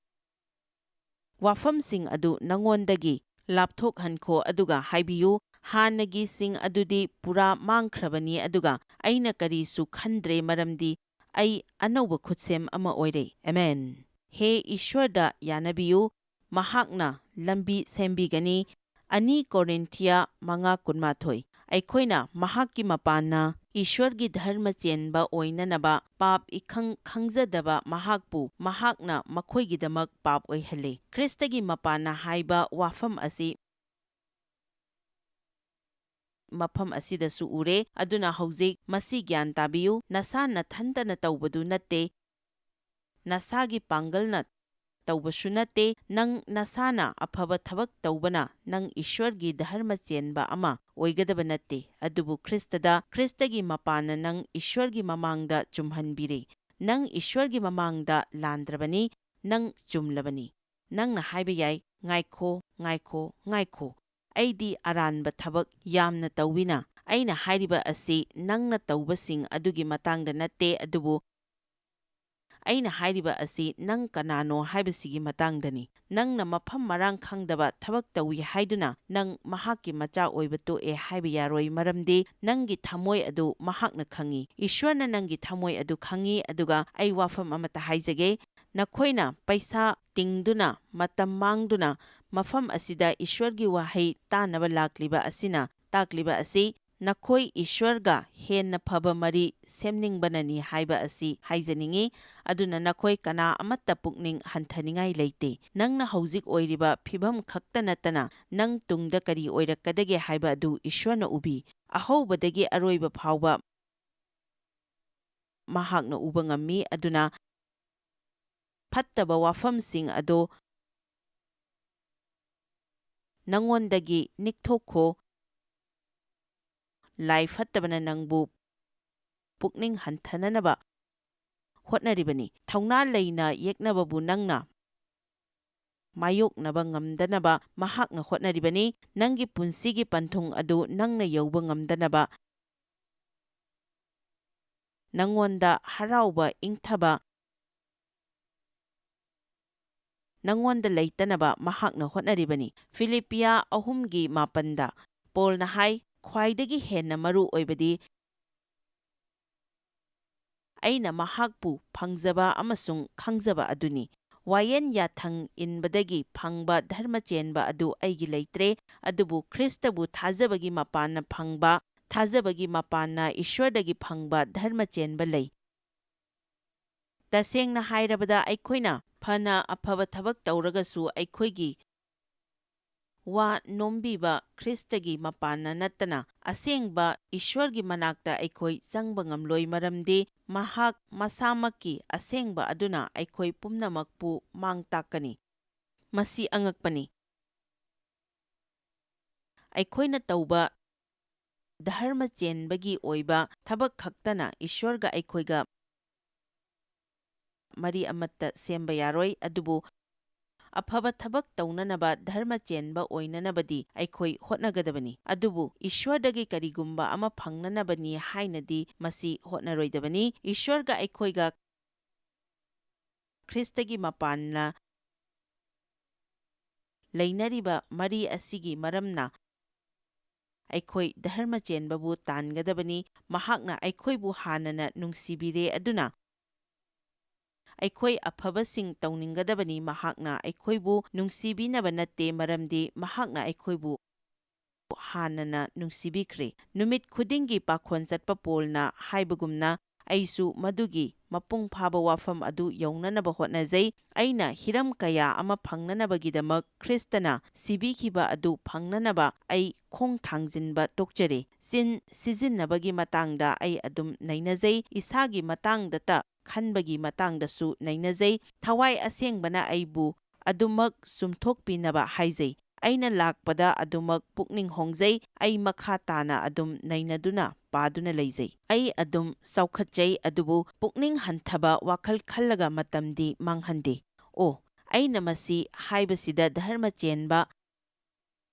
ꯋꯥꯐꯝꯁꯤꯡ ꯑꯗꯨ ꯅꯉꯣꯟꯗꯒꯤ ꯂꯥꯞꯊꯣꯛꯍꯟꯈꯣ, ꯑꯗꯨꯒ ꯍꯥꯏꯕꯤꯌꯨ, "ꯍꯥꯟꯅꯒꯤꯁꯤꯡ ꯑꯗꯨꯗꯤ ꯄꯨꯔꯥ ꯃꯥꯡꯈ꯭ꯔꯕꯅꯤ, ꯑꯗꯨꯒ ꯑꯩꯅ ꯀꯔꯤꯁꯨ ꯈꯟꯗ꯭ꯔꯦ, ꯃꯔꯝꯗꯤ ꯑꯩ ꯑꯅꯧꯕ ꯈꯨꯠꯁꯦꯝ ꯑꯃ ꯑꯣꯏꯔꯦ"꯫ ꯑꯃꯦꯟ꯫ ꯍꯦ ꯏꯁ꯭ꯋꯔꯗ ꯌꯥꯅꯕꯤꯌꯨ, ꯃꯍꯥꯛꯅ ꯂꯝꯕꯤ ꯁꯦꯝꯕꯤꯒꯅꯤ꯫ ꯑꯅꯤ ꯀꯣꯔꯤꯟꯊꯤꯌꯥ ꯃꯉꯥ ꯀꯨꯟꯃꯥꯊꯣꯏ꯫ ꯑꯩꯈꯣꯏꯅ ꯃꯍꯥꯛꯀꯤ ꯃꯄꯥꯟꯅ ꯏꯁ꯭ꯋꯔꯒꯤ ꯙꯔꯃ ꯆꯦꯟꯕ ꯑꯣꯏꯅꯅꯕ ꯄꯥꯞ ꯏꯈꯪ ꯈꯪꯖꯗꯕ ꯃꯍꯥꯛꯄꯨ ꯃꯍꯥꯛꯅ ꯃꯈꯣꯏꯒꯤꯗꯃꯛ ꯄꯥꯞ ꯑꯣꯏꯍꯜꯂꯤ꯫ ꯈ꯭ꯔꯤꯁꯇꯒꯤ ꯃꯄꯥꯟꯅ ꯍꯥꯏꯕ ꯋꯥꯐꯝ ꯑꯁꯤ ꯃꯐꯝ ꯑꯁꯤꯗꯁꯨ ꯎꯔꯦ꯫ ꯑꯗꯨꯅ ꯍꯧꯖꯤꯛ ꯃꯁꯤ ꯒ꯭ꯌꯥꯟ ꯇꯥꯕꯤꯌꯨ, ꯅꯁꯥ ꯅꯊꯟꯇꯅ ꯇꯧꯕꯗꯨ ꯅꯠꯇꯦ, ꯅꯁꯥꯒꯤ ꯄꯥꯡꯒꯜꯅ ꯇꯧꯕꯁꯨ ꯅꯠꯇꯦ, ꯅꯪ ꯅꯁꯥꯅ ꯑꯐꯕ ꯊꯕꯛ ꯇꯧꯕꯅ ꯅꯪ ꯏꯁ꯭ꯋꯔꯒꯤ ꯙꯔꯃ ꯆꯦꯟꯕ ꯑꯃ ꯑꯣꯏꯒꯗꯕ ꯅꯠꯇꯦ, ꯑꯗꯨꯕꯨ ꯈ꯭ꯔꯤꯁꯇꯗ, ꯈ꯭ꯔꯤꯁꯇꯒꯤ ꯃꯄꯥꯟꯅ ꯅꯪ ꯏꯁ꯭ꯋꯔꯒꯤ ꯃꯃꯥꯡꯗ ꯆꯨꯝꯍꯟꯕꯤꯔꯦ꯫ ꯅꯪ ꯏꯁ꯭ꯋꯔꯒꯤ ꯃꯃꯥꯡꯗ ꯂꯥꯟꯗ꯭ꯔꯕꯅꯤ, ꯅꯪ ꯆꯨꯝꯂꯕꯅꯤ꯫ ꯅꯪꯅ ꯍꯥꯏꯕ ꯌꯥꯏ, "ꯉꯥꯏꯈꯣ, ꯉꯥꯏꯈꯣ, ꯉꯥꯏꯈꯣ꯫ ꯑꯩꯗꯤ ꯑꯔꯥꯟꯕ ꯊꯕꯛ ꯌꯥꯝꯅ ꯇꯧꯋꯤꯅ"꯫ ꯑꯩꯅ ꯍꯥꯏꯔꯤꯕ ꯑꯁꯤ ꯅꯪꯅ ꯇꯧꯕꯁꯤꯡ ꯑꯗꯨꯒꯤ ꯃꯇꯥꯡꯗ ꯅꯠꯇꯦ, ꯑꯗꯨꯕꯨ ꯑꯩꯅ ꯍꯥꯏꯔꯤꯕ ꯑꯁꯤ ꯅꯪ ꯀꯅꯥꯅꯣ ꯍꯥꯏꯕꯁꯤꯒꯤ ꯃꯇꯥꯡꯗꯅꯤ꯫ ꯅꯪꯅ ꯃꯐꯝ ꯃꯔꯥꯡ ꯈꯪꯗꯕ ꯊꯕꯛ ꯇꯧꯏ ꯍꯥꯏꯗꯨꯅ ꯅꯪ ꯃꯍꯥꯛꯀꯤ ꯃꯆꯥ ꯑꯣꯏꯕ ꯇꯣꯛꯑꯦ ꯍꯥꯏꯕ ꯌꯥꯔꯣꯏ, ꯃꯔꯝꯗꯤ ꯅꯪꯒꯤ ꯊꯃꯣꯏ ꯑꯗꯨ ꯃꯍꯥꯛꯅ ꯈꯪꯏ꯫ ꯏꯁ꯭ꯋꯔꯅ ꯅꯪꯒꯤ ꯊꯃꯣꯏ ꯑꯗꯨ ꯈꯪꯏ꯫ ꯑꯗꯨꯒ ꯑꯩ ꯋꯥꯐꯝ ꯑꯃꯠꯇ ꯍꯥꯏꯖꯒꯦ, ꯅꯈꯣꯏꯅ ꯄꯩꯁꯥ ꯇꯤꯡꯗꯨꯅ, ꯃꯇꯝ ꯃꯥꯡꯗꯨꯅ ꯃꯐꯝ ꯑꯁꯤꯗ ꯏꯁ꯭ꯋꯔꯒꯤ ꯋꯥꯍꯩ ꯇꯥꯅꯕ ꯂꯥꯛꯂꯤꯕ ꯑꯁꯤꯅ ꯇꯥꯛꯂꯤꯕ ꯑꯁꯤ ꯅꯈꯣꯏ ꯏꯁ꯭ꯋꯔꯒ ꯍꯦꯟꯅ ꯐꯕ ꯃꯔꯤ ꯁꯦꯝꯅꯤꯡꯕꯅꯅꯤ ꯍꯥꯏꯕ ꯑꯁꯤ ꯍꯥꯏꯖꯅꯤꯡꯏ꯫ ꯑꯗꯨꯅ ꯅꯈꯣꯏ ꯀꯅꯥ ꯑꯃꯠꯇ ꯄꯨꯛꯅꯤꯡ ꯍꯟꯊꯅꯤꯡꯉꯥꯏ ꯂꯩꯇꯦ꯫ ꯅꯪꯅ ꯍꯧꯖꯤꯛ ꯑꯣꯏꯔꯤꯕ ꯐꯤꯚꯝ ꯈꯛꯇ ꯅꯠꯇꯅ ꯅꯪ ꯇꯨꯡꯗ ꯀꯔꯤ ꯑꯣꯏꯔꯛꯀꯗꯒꯦ ꯍꯥꯏꯕ ꯑꯗꯨ ꯏꯁ꯭ꯋꯔꯅ ꯎꯕꯤ꯫ ꯑꯍꯧꯕꯗꯒꯤ ꯑꯔꯣꯏꯕ ꯐꯥꯎꯕ ꯃꯍꯥꯛꯅ ꯎꯕ ꯉꯝꯃꯤ꯫ ꯑꯗꯨꯅ ꯐꯠꯇꯕ ꯋꯥꯐꯝꯁꯤꯡ ꯑꯗꯣ ꯅꯉꯣꯟꯗꯒꯤ ꯅꯤꯛꯊꯣꯛꯈꯣ꯫ ꯂꯥꯏ ꯐꯠꯇꯕꯅ ꯅꯪꯕꯨ ꯄꯨꯛꯅꯤꯡ ꯍꯟꯊꯅꯅꯕ ꯍꯣꯠꯅꯔꯤꯕꯅꯤ꯫ ꯊꯧꯅꯥ ꯂꯩꯅ ꯌꯦꯛꯅꯕꯕꯨ ꯅꯪꯅ ꯃꯥꯌꯣꯛꯅꯕ ꯉꯝꯗꯅꯕ ꯃꯍꯥꯛꯅ ꯍꯣꯠꯅꯔꯤꯕꯅꯤ꯫ ꯅꯪꯒꯤ ꯄꯨꯟꯁꯤꯒꯤ ꯄꯟꯊꯨꯡ ꯑꯗꯨ ꯅꯪꯅ ꯌꯧꯕ ꯉꯝꯗꯅꯕ, ꯅꯪꯉꯣꯟꯗ ꯍꯔꯥꯎꯕ, ꯏꯪꯊꯕ, ꯅꯪꯉꯣꯟꯗ ꯂꯩꯇꯅꯕ ꯃꯍꯥꯛꯅ ꯍꯣꯠꯅꯔꯤꯕꯅꯤ꯫ ꯐꯤꯂꯤꯄꯤꯌꯥ ꯑꯍꯨꯝꯒꯤ ꯃꯥꯄꯟꯗ ꯄꯣꯜꯅ ꯍꯥꯏ, "ꯈ꯭ꯋꯥꯏꯗꯒꯤ ꯍꯦꯟꯅ ꯃꯔꯨ ꯑꯣꯏꯕꯗꯤ ꯑꯩꯅ ꯃꯍꯥꯛꯄꯨ ꯐꯪꯖꯕ ꯑꯃꯁꯨꯡ ꯈꯪꯖꯕ ꯑꯗꯨꯅꯤ꯫ ꯋꯥꯌꯦꯟ ꯌꯥꯊꯪ ꯏꯟꯕꯗꯒꯤ ꯐꯪꯕ ꯙꯔꯃ ꯆꯦꯟꯕ ꯑꯗꯨ ꯑꯩꯒꯤ ꯂꯩꯇ꯭ꯔꯦ, ꯑꯗꯨꯕꯨ ꯈ꯭ꯔꯤꯁꯇꯕꯨ ꯊꯥꯖꯕꯒꯤ ꯃꯄꯥꯟꯅ ꯐꯪꯕ, ꯊꯥꯖꯕꯒꯤ ꯃꯄꯥꯟꯅ ꯏꯁ꯭ꯋꯔꯗꯒꯤ ꯐꯪꯕ ꯙꯔꯃ ꯆꯦꯟꯕ ꯂꯩ꯫" ꯇꯁꯦꯡꯅ ꯍꯥꯏꯔꯕꯗ, ꯑꯩꯈꯣꯏꯅ ꯐꯅ ꯑꯐꯕ ꯊꯕꯛ ꯇꯧꯔꯒꯁꯨ, ꯑꯩꯈꯣꯏꯒꯤ ꯋꯥ ꯅꯣꯝꯕꯤꯕ ꯈ꯭ꯔꯤꯁꯇꯒꯤ ꯃꯄꯥꯟꯅ ꯅꯠꯇꯅ ꯑꯁꯦꯡꯕ ꯏꯁ꯭ꯋꯔꯒꯤ ꯃꯅꯥꯛꯇ ꯑꯩꯈꯣꯏ ꯆꯪꯕ ꯉꯝꯂꯣꯏ, ꯃꯔꯝꯗꯤ ꯃꯍꯥꯛ ꯃꯁꯥꯃꯛꯀꯤ ꯑꯁꯦꯡꯕ ꯑꯗꯨꯅ ꯑꯩꯈꯣꯏ ꯄꯨꯝꯅꯃꯛꯄꯨ ꯃꯥꯡ ꯇꯥꯛꯀꯅꯤ꯫ ꯃꯁꯤ ꯑꯉꯛꯄꯅꯤ꯫ ꯑꯩꯈꯣꯏꯅ ꯇꯧꯕ ꯙꯔꯃ ꯆꯦꯟꯕꯒꯤ ꯑꯣꯏꯕ ꯊꯕꯛ ꯈꯛꯇꯅ ꯏꯁ꯭ꯋꯔꯒ ꯑꯩꯈꯣꯏꯒ ꯃꯔꯤ ꯑꯃꯠꯇ ꯁꯦꯝꯕ ꯌꯥꯔꯣꯏ, ꯑꯗꯨꯕꯨ ꯑꯐꯕ ꯊꯕꯛ ꯇꯧꯅꯅꯕ, ꯙꯔꯃ ꯆꯦꯟꯕ ꯑꯣꯏꯅꯅꯕꯗꯤ ꯑꯩꯈꯣꯏ ꯍꯣꯠꯅꯒꯗꯕꯅꯤ꯫ ꯑꯗꯨꯕꯨ ꯏꯁ꯭ꯋꯔꯗꯒꯤ ꯀꯔꯤꯒꯨꯝꯕ ꯑꯃ ꯐꯪꯅꯅꯕꯅꯤ ꯍꯥꯏꯅꯗꯤ ꯃꯁꯤ ꯍꯣꯠꯅꯔꯣꯏꯗꯕꯅꯤ꯫ ꯏꯁ꯭ꯋꯔꯒ ꯑꯩꯈꯣꯏꯒ ꯈ꯭ꯔꯤꯁꯇꯒꯤ ꯃꯄꯥꯟꯅ ꯂꯩꯅꯔꯤꯕ ꯃꯔꯤ ꯑꯁꯤꯒꯤ ꯃꯔꯝꯅ ꯑꯩꯈꯣꯏ ꯙꯔꯃ ꯆꯦꯟꯕꯕꯨ ꯇꯥꯟꯒꯗꯕꯅꯤ꯫ ꯃꯍꯥꯛꯅ ꯑꯩꯈꯣꯏꯕꯨ ꯍꯥꯟꯅꯅ ꯅꯨꯡꯁꯤꯕꯤꯔꯦ, ꯑꯗꯨꯅ ꯑꯩꯈꯣꯏ ꯑꯐꯕꯁꯤꯡ ꯇꯧꯅꯤꯡꯒꯗꯕꯅꯤ꯫ ꯃꯍꯥꯛꯅ ꯑꯩꯈꯣꯏꯕꯨ ꯅꯨꯡꯁꯤꯕꯤꯅꯕ ꯅꯠꯇꯦ, ꯃꯔꯝꯗꯤ ꯃꯍꯥꯛꯅ ꯑꯩꯈꯣꯏꯕꯨ ꯍꯥꯟꯅꯅ ꯅꯨꯡꯁꯤꯕꯤꯈ꯭ꯔꯦ꯫ ꯅꯨꯃꯤꯠ ꯈꯨꯗꯤꯡꯒꯤ ꯄꯥꯈꯣꯟ ꯆꯠꯄ ꯄꯣꯜꯅ ꯍꯥꯏꯕꯒꯨꯝꯅ, ꯑꯩꯁꯨ ꯃꯗꯨꯒꯤ ꯃꯄꯨꯡ ꯐꯥꯕ ꯋꯥꯐꯝ ꯑꯗꯨ ꯌꯧꯅꯅꯕ ꯍꯣꯠꯅꯖꯩ꯫ ꯑꯩꯅ ꯍꯤꯔꯝ ꯀꯌꯥ ꯑꯃ ꯐꯪꯅꯅꯕꯒꯤꯗꯃꯛ ꯈ꯭ꯔꯤꯁꯇꯅ ꯁꯤꯕꯤꯈꯤꯕ ꯑꯗꯨ ꯐꯪꯅꯅꯕ ꯑꯩ ꯈꯣꯡ ꯊꯥꯡꯖꯤꯟꯕ ꯇꯣꯛꯆꯔꯤ꯫ ꯆꯤꯟ ꯁꯤꯖꯤꯟꯅꯕꯒꯤ ꯃꯇꯥꯡꯗ ꯑꯩ ꯑꯗꯨꯝ ꯅꯩꯅꯖꯩ꯫ ꯏꯁꯥꯒꯤ ꯃꯇꯥꯡꯗꯇ ꯈꯟꯕꯒꯤ ꯃꯇꯥꯡꯗꯁꯨ ꯅꯩꯅꯖꯩ꯫ ꯊꯋꯥꯏ ꯑꯁꯦꯡꯕꯅ ꯑꯩꯕꯨ ꯑꯗꯨꯃꯛ ꯆꯨꯝꯊꯣꯛꯄꯤꯅꯕ ꯍꯥꯏꯖꯩ꯫ ꯑꯩꯅ ꯂꯥꯛꯄꯗ ꯑꯗꯨꯃꯛ ꯄꯨꯛꯅꯤꯡ ꯍꯣꯡꯖꯩ꯫ ꯑꯩ ꯃꯈꯥ ꯇꯥꯅ ꯑꯗꯨꯝ ꯅꯩꯅꯗꯨꯅ ꯄꯥꯗꯨꯅ ꯂꯩꯖꯩ꯫ ꯑꯩ ꯑꯗꯨꯝ ꯆꯥꯎꯈꯠꯆꯩ, ꯑꯗꯨꯕꯨ ꯄꯨꯛꯅꯤꯡ ꯍꯟꯊꯕ ꯋꯥꯈꯜ ꯈꯜꯂꯒ ꯃꯇꯝꯗꯤ ꯃꯥꯡꯍꯟꯗꯦ꯫ ꯑꯣ, ꯑꯩꯅ ꯃꯁꯤ ꯍꯥꯏꯕꯁꯤꯗ ꯙꯔꯃ ꯆꯦꯟꯕ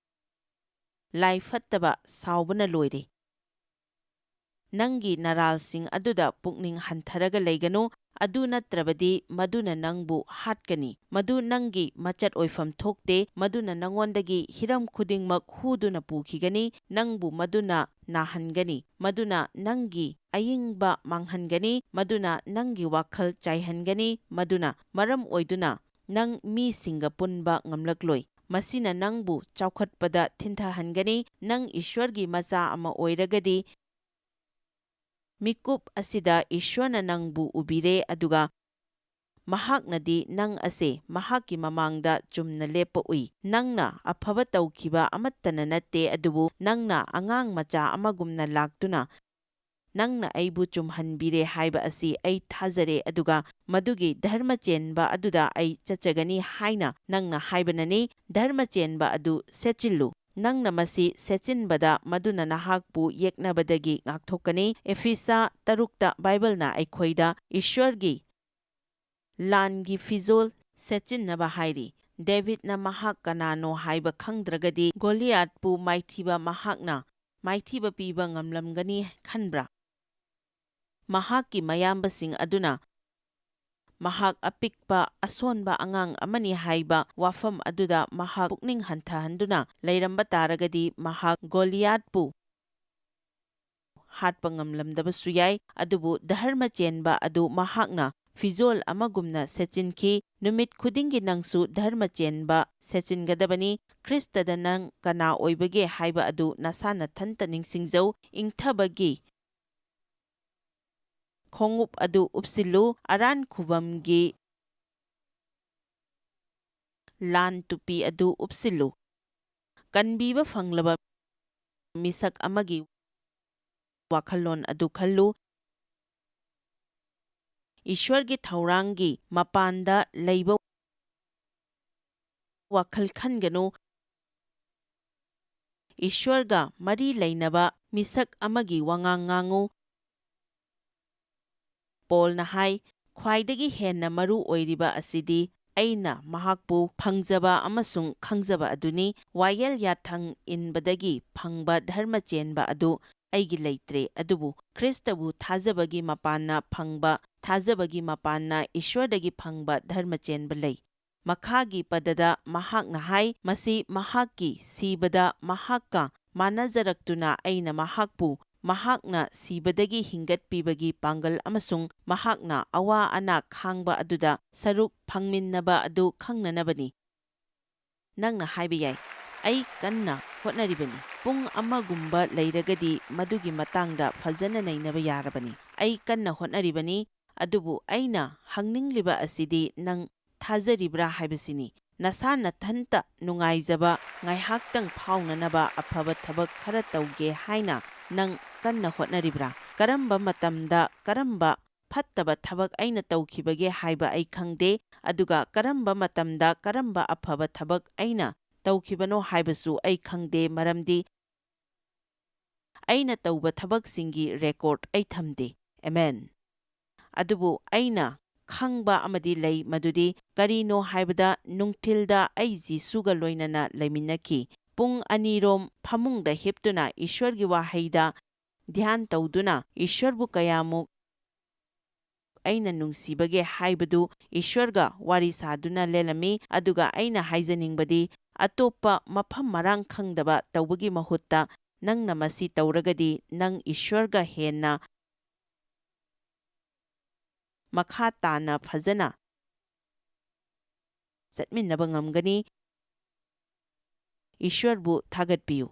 ꯂꯥꯏ ꯐꯠꯇꯕ ꯁꯥꯎꯕꯅ ꯂꯣꯏꯔꯦ꯫ ꯅꯪꯒꯤ ꯅꯔꯥꯜꯁꯤꯡ ꯑꯗꯨꯗ ꯄꯨꯛꯅꯤꯡ ꯍꯟꯊꯔꯒ ꯂꯩꯒꯅꯨ, ꯑꯗꯨ ꯅꯠꯇ꯭ꯔꯕꯗꯤ ꯃꯗꯨꯅ ꯅꯪꯕꯨ ꯍꯥꯠꯀꯅꯤ꯫ ꯃꯗꯨ ꯅꯪꯒꯤ ꯃꯆꯠ ꯑꯣꯏꯐꯝ ꯊꯣꯛꯇꯦ, ꯃꯗꯨꯅ ꯅꯪꯉꯣꯟꯗꯒꯤ ꯍꯤꯔꯝ ꯈꯨꯗꯤꯡꯃꯛ ꯍꯨꯗꯨꯅ ꯄꯨꯈꯤꯒꯅꯤ, ꯅꯪꯕꯨ ꯃꯗꯨꯅ ꯅꯥꯍꯟꯒꯅꯤ, ꯃꯗꯨꯅ ꯅꯪꯒꯤ ꯑꯏꯪꯕ ꯃꯥꯡꯍꯟꯒꯅꯤ, ꯃꯗꯨꯅ ꯅꯪꯒꯤ ꯋꯥꯈꯜ ꯆꯥꯏꯍꯟꯒꯅꯤ, ꯃꯗꯨꯅ ꯃꯔꯝ ꯑꯣꯏꯗꯨꯅ ꯅꯪ ꯃꯤꯁꯤꯡꯒ ꯄꯨꯟꯕ ꯉꯝꯂꯛꯂꯣꯏ꯫ ꯃꯁꯤꯅ ꯅꯪꯕꯨ ꯆꯥꯎꯈꯠꯄꯗ ꯊꯤꯟꯊꯍꯟꯒꯅꯤ꯫ ꯅꯪ ꯏꯁ꯭ꯋꯔꯒꯤ ꯃꯆꯥ ꯑꯃ ꯑꯣꯏꯔꯒꯗꯤ, ꯃꯤꯀꯨꯞ ꯑꯁꯤꯗ ꯏꯁ꯭ꯋꯔꯅ ꯅꯪꯕꯨ ꯎꯕꯤꯔꯦ, ꯑꯗꯨꯒ ꯃꯍꯥꯛꯅꯗꯤ ꯅꯪ ꯑꯁꯦ ꯃꯍꯥꯛꯀꯤ ꯃꯃꯥꯡꯗ ꯆꯨꯝꯅ ꯂꯦꯞꯄ ꯎꯏ꯫ ꯅꯪꯅ ꯑꯐꯕ ꯇꯧꯈꯤꯕ ꯑꯃꯠꯇꯅ ꯅꯠꯇꯦ, ꯑꯗꯨꯕꯨ ꯅꯪꯅ ꯑꯉꯥꯡ ꯃꯆꯥ ꯑꯃꯒꯨꯝꯅ ꯂꯥꯛꯇꯨꯅ, "ꯅꯪꯅ ꯑꯩꯕꯨ ꯆꯨꯝꯍꯟꯕꯤꯔꯦ ꯍꯥꯏꯕ ꯑꯁꯤ ꯑꯩ ꯊꯥꯖꯔꯦ, ꯑꯗꯨꯒ ꯃꯗꯨꯒꯤ ꯙꯔꯃ ꯆꯦꯟꯕ ꯑꯗꯨꯗ ꯑꯩ ꯆꯠꯆꯒꯅꯤ" ꯍꯥꯏꯅ ꯅꯪꯅ ꯍꯥꯏꯕꯅꯅꯤ꯫ ꯙꯔꯃ ꯆꯦꯟꯕ ꯑꯗꯨ ꯁꯦꯠꯆꯤꯜꯂꯨ꯫ ꯅꯪꯅ ꯃꯁꯤ ꯁꯦꯠꯆꯤꯟꯕꯗ ꯃꯗꯨꯅ ꯅꯍꯥꯛꯄꯨ ꯌꯦꯛꯅꯕꯗꯒꯤ ꯉꯥꯛꯊꯣꯛꯀꯅꯤ꯫ ꯑꯦꯐꯤꯁꯥ ꯇꯔꯨꯛꯇ ꯕꯥꯏꯕꯜꯅ ꯑꯩꯈꯣꯏꯗ ꯏꯁ꯭ꯋꯔꯒꯤ ꯂꯥꯟꯒꯤ ꯐꯤꯖꯣꯜ ꯁꯦꯠꯆꯤꯟꯅꯕ ꯍꯥꯏꯔꯤ꯫ ꯗꯦꯕꯤꯗꯅ ꯃꯍꯥꯛ ꯀꯅꯥꯅꯣ ꯍꯥꯏꯕ ꯈꯪꯗ꯭ꯔꯒꯗꯤ, ꯒꯣꯂꯤꯌꯥꯠꯄꯨ ꯃꯥꯏꯊꯤꯕ ꯃꯍꯥꯛꯅ ꯃꯥꯏꯊꯤꯕ ꯄꯤꯕ ꯉꯝꯂꯝꯒꯅꯤ ꯈꯟꯕ꯭ꯔꯥ? ꯃꯍꯥꯛꯀꯤ ꯃꯌꯥꯝꯕꯁꯤꯡ ꯑꯗꯨꯅ ꯃꯍꯥꯛ ꯑꯄꯤꯛꯄ, ꯑꯁꯣꯟꯕ ꯑꯉꯥꯡ ꯑꯃꯅꯤ ꯍꯥꯏꯕ ꯋꯥꯐꯝ ꯑꯗꯨꯗ ꯃꯍꯥꯛ ꯄꯨꯛꯅꯤꯡ ꯍꯟꯊꯍꯟꯗꯨꯅ ꯂꯩꯔꯝꯕ ꯇꯥꯔꯒꯗꯤ, ꯃꯍꯥꯛ ꯒꯣꯂꯤꯌꯥꯠꯄꯨ ꯍꯥꯠꯄ ꯉꯝꯂꯝꯗꯕꯁꯨ ꯌꯥꯏ꯫ ꯑꯗꯨꯕꯨ ꯙꯔꯃ ꯆꯦꯟꯕ ꯑꯗꯨ ꯃꯍꯥꯛꯅ ꯐꯤꯖꯣꯜ ꯑꯃꯒꯨꯝꯅ ꯁꯦꯠꯆꯤꯟꯈꯤ꯫ ꯅꯨꯃꯤꯠ ꯈꯨꯗꯤꯡꯒꯤ ꯅꯪꯁꯨ ꯙꯔꯃ ꯆꯦꯟꯕ ꯁꯦꯠꯆꯤꯟꯒꯗꯕꯅꯤ꯫ ꯈ꯭ꯔꯤꯁꯇꯗ ꯅꯪ ꯀꯅꯥ ꯑꯣꯏꯕꯒꯦ ꯍꯥꯏꯕ ꯑꯗꯨ ꯅꯁꯥ ꯅꯊꯟꯇ ꯅꯤꯡꯁꯤꯡꯖꯧ꯫ ꯏꯪꯊꯕꯒꯤ ꯈꯣꯡꯎꯞ ꯑꯗꯨ ꯎꯞꯁꯤꯜꯂꯨ꯫ ꯑꯔꯥꯟ ꯈꯨꯕꯝꯒꯤ ꯂꯥꯟ ꯇꯨꯄꯤ ꯑꯗꯨ ꯎꯞꯁꯤꯜꯂꯨ꯫ ꯀꯟꯕꯤꯕ ꯐꯪꯂꯕ ꯃꯤꯁꯛ ꯑꯃꯒꯤ ꯋꯥꯈꯜꯂꯣꯟ ꯑꯗꯨ ꯈꯜꯂꯨ꯫ ꯏꯁ꯭ꯋꯔꯒꯤ ꯊꯧꯔꯥꯡꯒꯤ ꯃꯄꯥꯟꯗ ꯂꯩꯕ ꯋꯥꯈꯜ ꯈꯟꯒꯅꯨ꯫ ꯏꯁ꯭ꯋꯔꯒ ꯃꯔꯤ ꯂꯩꯅꯕ ꯃꯤꯁꯛ ꯑꯃꯒꯤ ꯋꯥꯉꯥꯡ ꯉꯥꯡꯉꯨ꯫ ꯄꯣꯜꯅ ꯍꯥꯏ, "ꯈ꯭ꯋꯥꯏꯗꯒꯤ ꯍꯦꯟꯅ ꯃꯔꯨ ꯑꯣꯏꯔꯤꯕ ꯑꯁꯤꯗꯤ ꯑꯩꯅ ꯃꯍꯥꯛꯄꯨ ꯐꯪꯖꯕ ꯑꯃꯁꯨꯡ ꯈꯪꯖꯕ ꯑꯗꯨꯅꯤ꯫ ꯋꯥꯌꯦꯜ ꯌꯥꯊꯪ ꯏꯟꯕꯗꯒꯤ ꯐꯪꯕ ꯙꯔꯃ ꯆꯦꯟꯕ ꯑꯗꯨ ꯑꯩꯒꯤ ꯂꯩꯇ꯭ꯔꯦ, ꯑꯗꯨꯕꯨ ꯈ꯭ꯔꯤꯁꯇꯕꯨ ꯊꯥꯖꯕꯒꯤ ꯃꯄꯥꯟꯅ ꯐꯪꯕ, ꯊꯥꯖꯕꯒꯤ ꯃꯄꯥꯟꯅ ꯏꯁ꯭ꯋꯔꯗꯒꯤ ꯐꯪꯕ ꯙꯔꯃ ꯆꯦꯟꯕ ꯂꯩ꯫" ꯃꯈꯥꯒꯤ ꯄꯗꯗ ꯃꯍꯥꯛꯅ ꯍꯥꯏ, "ꯃꯁꯤ ꯃꯍꯥꯛꯀꯤ ꯁꯤꯕꯗ ꯃꯍꯥꯛꯀ ꯃꯥꯟꯅꯖꯔꯛꯇꯨꯅ ꯑꯩꯅ ꯃꯍꯥꯛꯄꯨ ꯃꯍꯥꯛꯅ ꯁꯤꯕꯗꯒꯤ ꯍꯤꯡꯒꯠꯄꯤꯕꯒꯤ ꯄꯥꯡꯒꯜ ꯑꯃꯁꯨꯡ ꯃꯍꯥꯛꯅ ꯑꯋꯥ ꯑꯅꯥ ꯈꯥꯡꯕ ꯑꯗꯨꯗ ꯁꯔꯨꯛ ꯐꯪꯃꯤꯟꯅꯕ ꯑꯗꯨ ꯈꯪꯅꯅꯕꯅꯤ꯫" ꯅꯪꯅ ꯍꯥꯏꯕ ꯌꯥꯏ, "ꯑꯩ ꯀꯟꯅ ꯍꯣꯠꯅꯔꯤꯕꯅꯤ꯫ ꯄꯨꯡ ꯑꯃꯒꯨꯝꯕ ꯂꯩꯔꯒꯗꯤ ꯃꯗꯨꯒꯤ ꯃꯇꯥꯡꯗ ꯐꯖꯅ ꯅꯩꯅꯕ ꯌꯥꯔꯕꯅꯤ꯫ ꯑꯩ ꯀꯟꯅ ꯍꯣꯠꯅꯔꯤꯕꯅꯤ꯫" ꯑꯗꯨꯕꯨ ꯑꯩꯅ ꯍꯪꯅꯤꯡꯂꯤꯕ ꯑꯁꯤꯗꯤ ꯅꯪ ꯊꯥꯖꯔꯤꯕ꯭ꯔꯥ ꯍꯥꯏꯕꯁꯤꯅꯤ꯫ ꯅꯁꯥ ꯅꯊꯟꯇ ꯅꯨꯡꯉꯥꯏꯖꯕ ꯉꯥꯏꯍꯥꯛꯇꯪ ꯐꯥꯎꯅꯅꯕ ꯑꯐꯕ ꯊꯕꯛ ꯈꯔ ꯇꯧꯒꯦ ꯍꯥꯏꯅ ꯅꯪ ꯀꯟꯅ ꯍꯣꯠꯅꯔꯤꯕ꯭ꯔꯥ? ꯀꯔꯝꯕ ꯃꯇꯝꯗ ꯀꯔꯝꯕ ꯐꯠꯇꯕ ꯊꯕꯛ ꯑꯩꯅ ꯇꯧꯈꯤꯕꯒꯦ ꯍꯥꯏꯕ ꯑꯩ ꯈꯪꯗꯦ, ꯑꯗꯨꯒ ꯀꯔꯝꯕ ꯃꯇꯝꯗ ꯀꯔꯝꯕ ꯑꯐꯕ ꯊꯕꯛ ꯑꯩꯅ ꯇꯧꯈꯤꯕꯅꯣ ꯍꯥꯏꯕꯁꯨ ꯑꯩ ꯈꯪꯗꯦ, ꯃꯔꯝꯗꯤ ꯑꯩꯅ ꯇꯧꯕ ꯊꯕꯛꯁꯤꯡꯒꯤ ꯔꯦꯀꯣꯔꯗ ꯑꯩ ꯊꯝꯗꯦ꯫ ꯑꯦꯃꯦꯟ꯫ ꯑꯗꯨꯕꯨ ꯑꯩꯅ ꯈꯪꯕ ꯑꯃꯗꯤ ꯂꯩ, ꯃꯗꯨꯗꯤ ꯀꯔꯤꯅꯣ ꯍꯥꯏꯕꯗ ꯅꯨꯡꯊꯤꯜꯗ ꯑꯩ ꯖꯤꯁꯨꯒ ꯂꯣꯏꯅꯅ ꯂꯩꯃꯤꯟꯅꯈꯤ꯫ ꯄꯨꯡ ꯑꯅꯤꯔꯣꯝ ꯐꯃꯨꯡꯗ ꯍꯤꯞꯇꯨꯅ ꯏꯁ꯭ꯋꯔꯒꯤ ꯋꯥꯍꯩꯗ ꯙ꯭ꯌꯥꯟ ꯇꯧꯗꯨꯅ ꯏꯁ꯭ꯋꯔꯕꯨ ꯀꯌꯥꯃꯨꯛ ꯑꯩꯅ ꯅꯨꯡꯁꯤꯕꯒꯦ ꯍꯥꯏꯕꯗꯨ ꯏꯁ꯭ꯋꯔꯒ ꯋꯥꯔꯤ ꯁꯥꯗꯨꯅ ꯂꯦꯜꯂꯝꯃꯤ꯫ ꯑꯗꯨꯒ ꯑꯩꯅ ꯍꯥꯏꯖꯅꯤꯡꯕꯗꯤ, ꯑꯇꯣꯞꯄ ꯃꯐꯝ ꯃꯔꯥꯡ ꯈꯪꯗꯕ ꯇꯧꯕꯒꯤ ꯃꯍꯨꯠꯇ ꯅꯪꯅ ꯃꯁꯤ ꯇꯧꯔꯒꯗꯤ ꯅꯪ ꯏꯁ꯭ꯋꯔꯒ ꯍꯦꯟꯅ ꯃꯈꯥ ꯇꯥꯅ ꯐꯖꯅ ꯆꯠꯃꯤꯟꯅꯕ ꯉꯝꯒꯅꯤ꯫ ꯏꯁ꯭ꯋꯔꯕꯨ ꯊꯥꯒꯠꯄꯤꯌꯨ꯫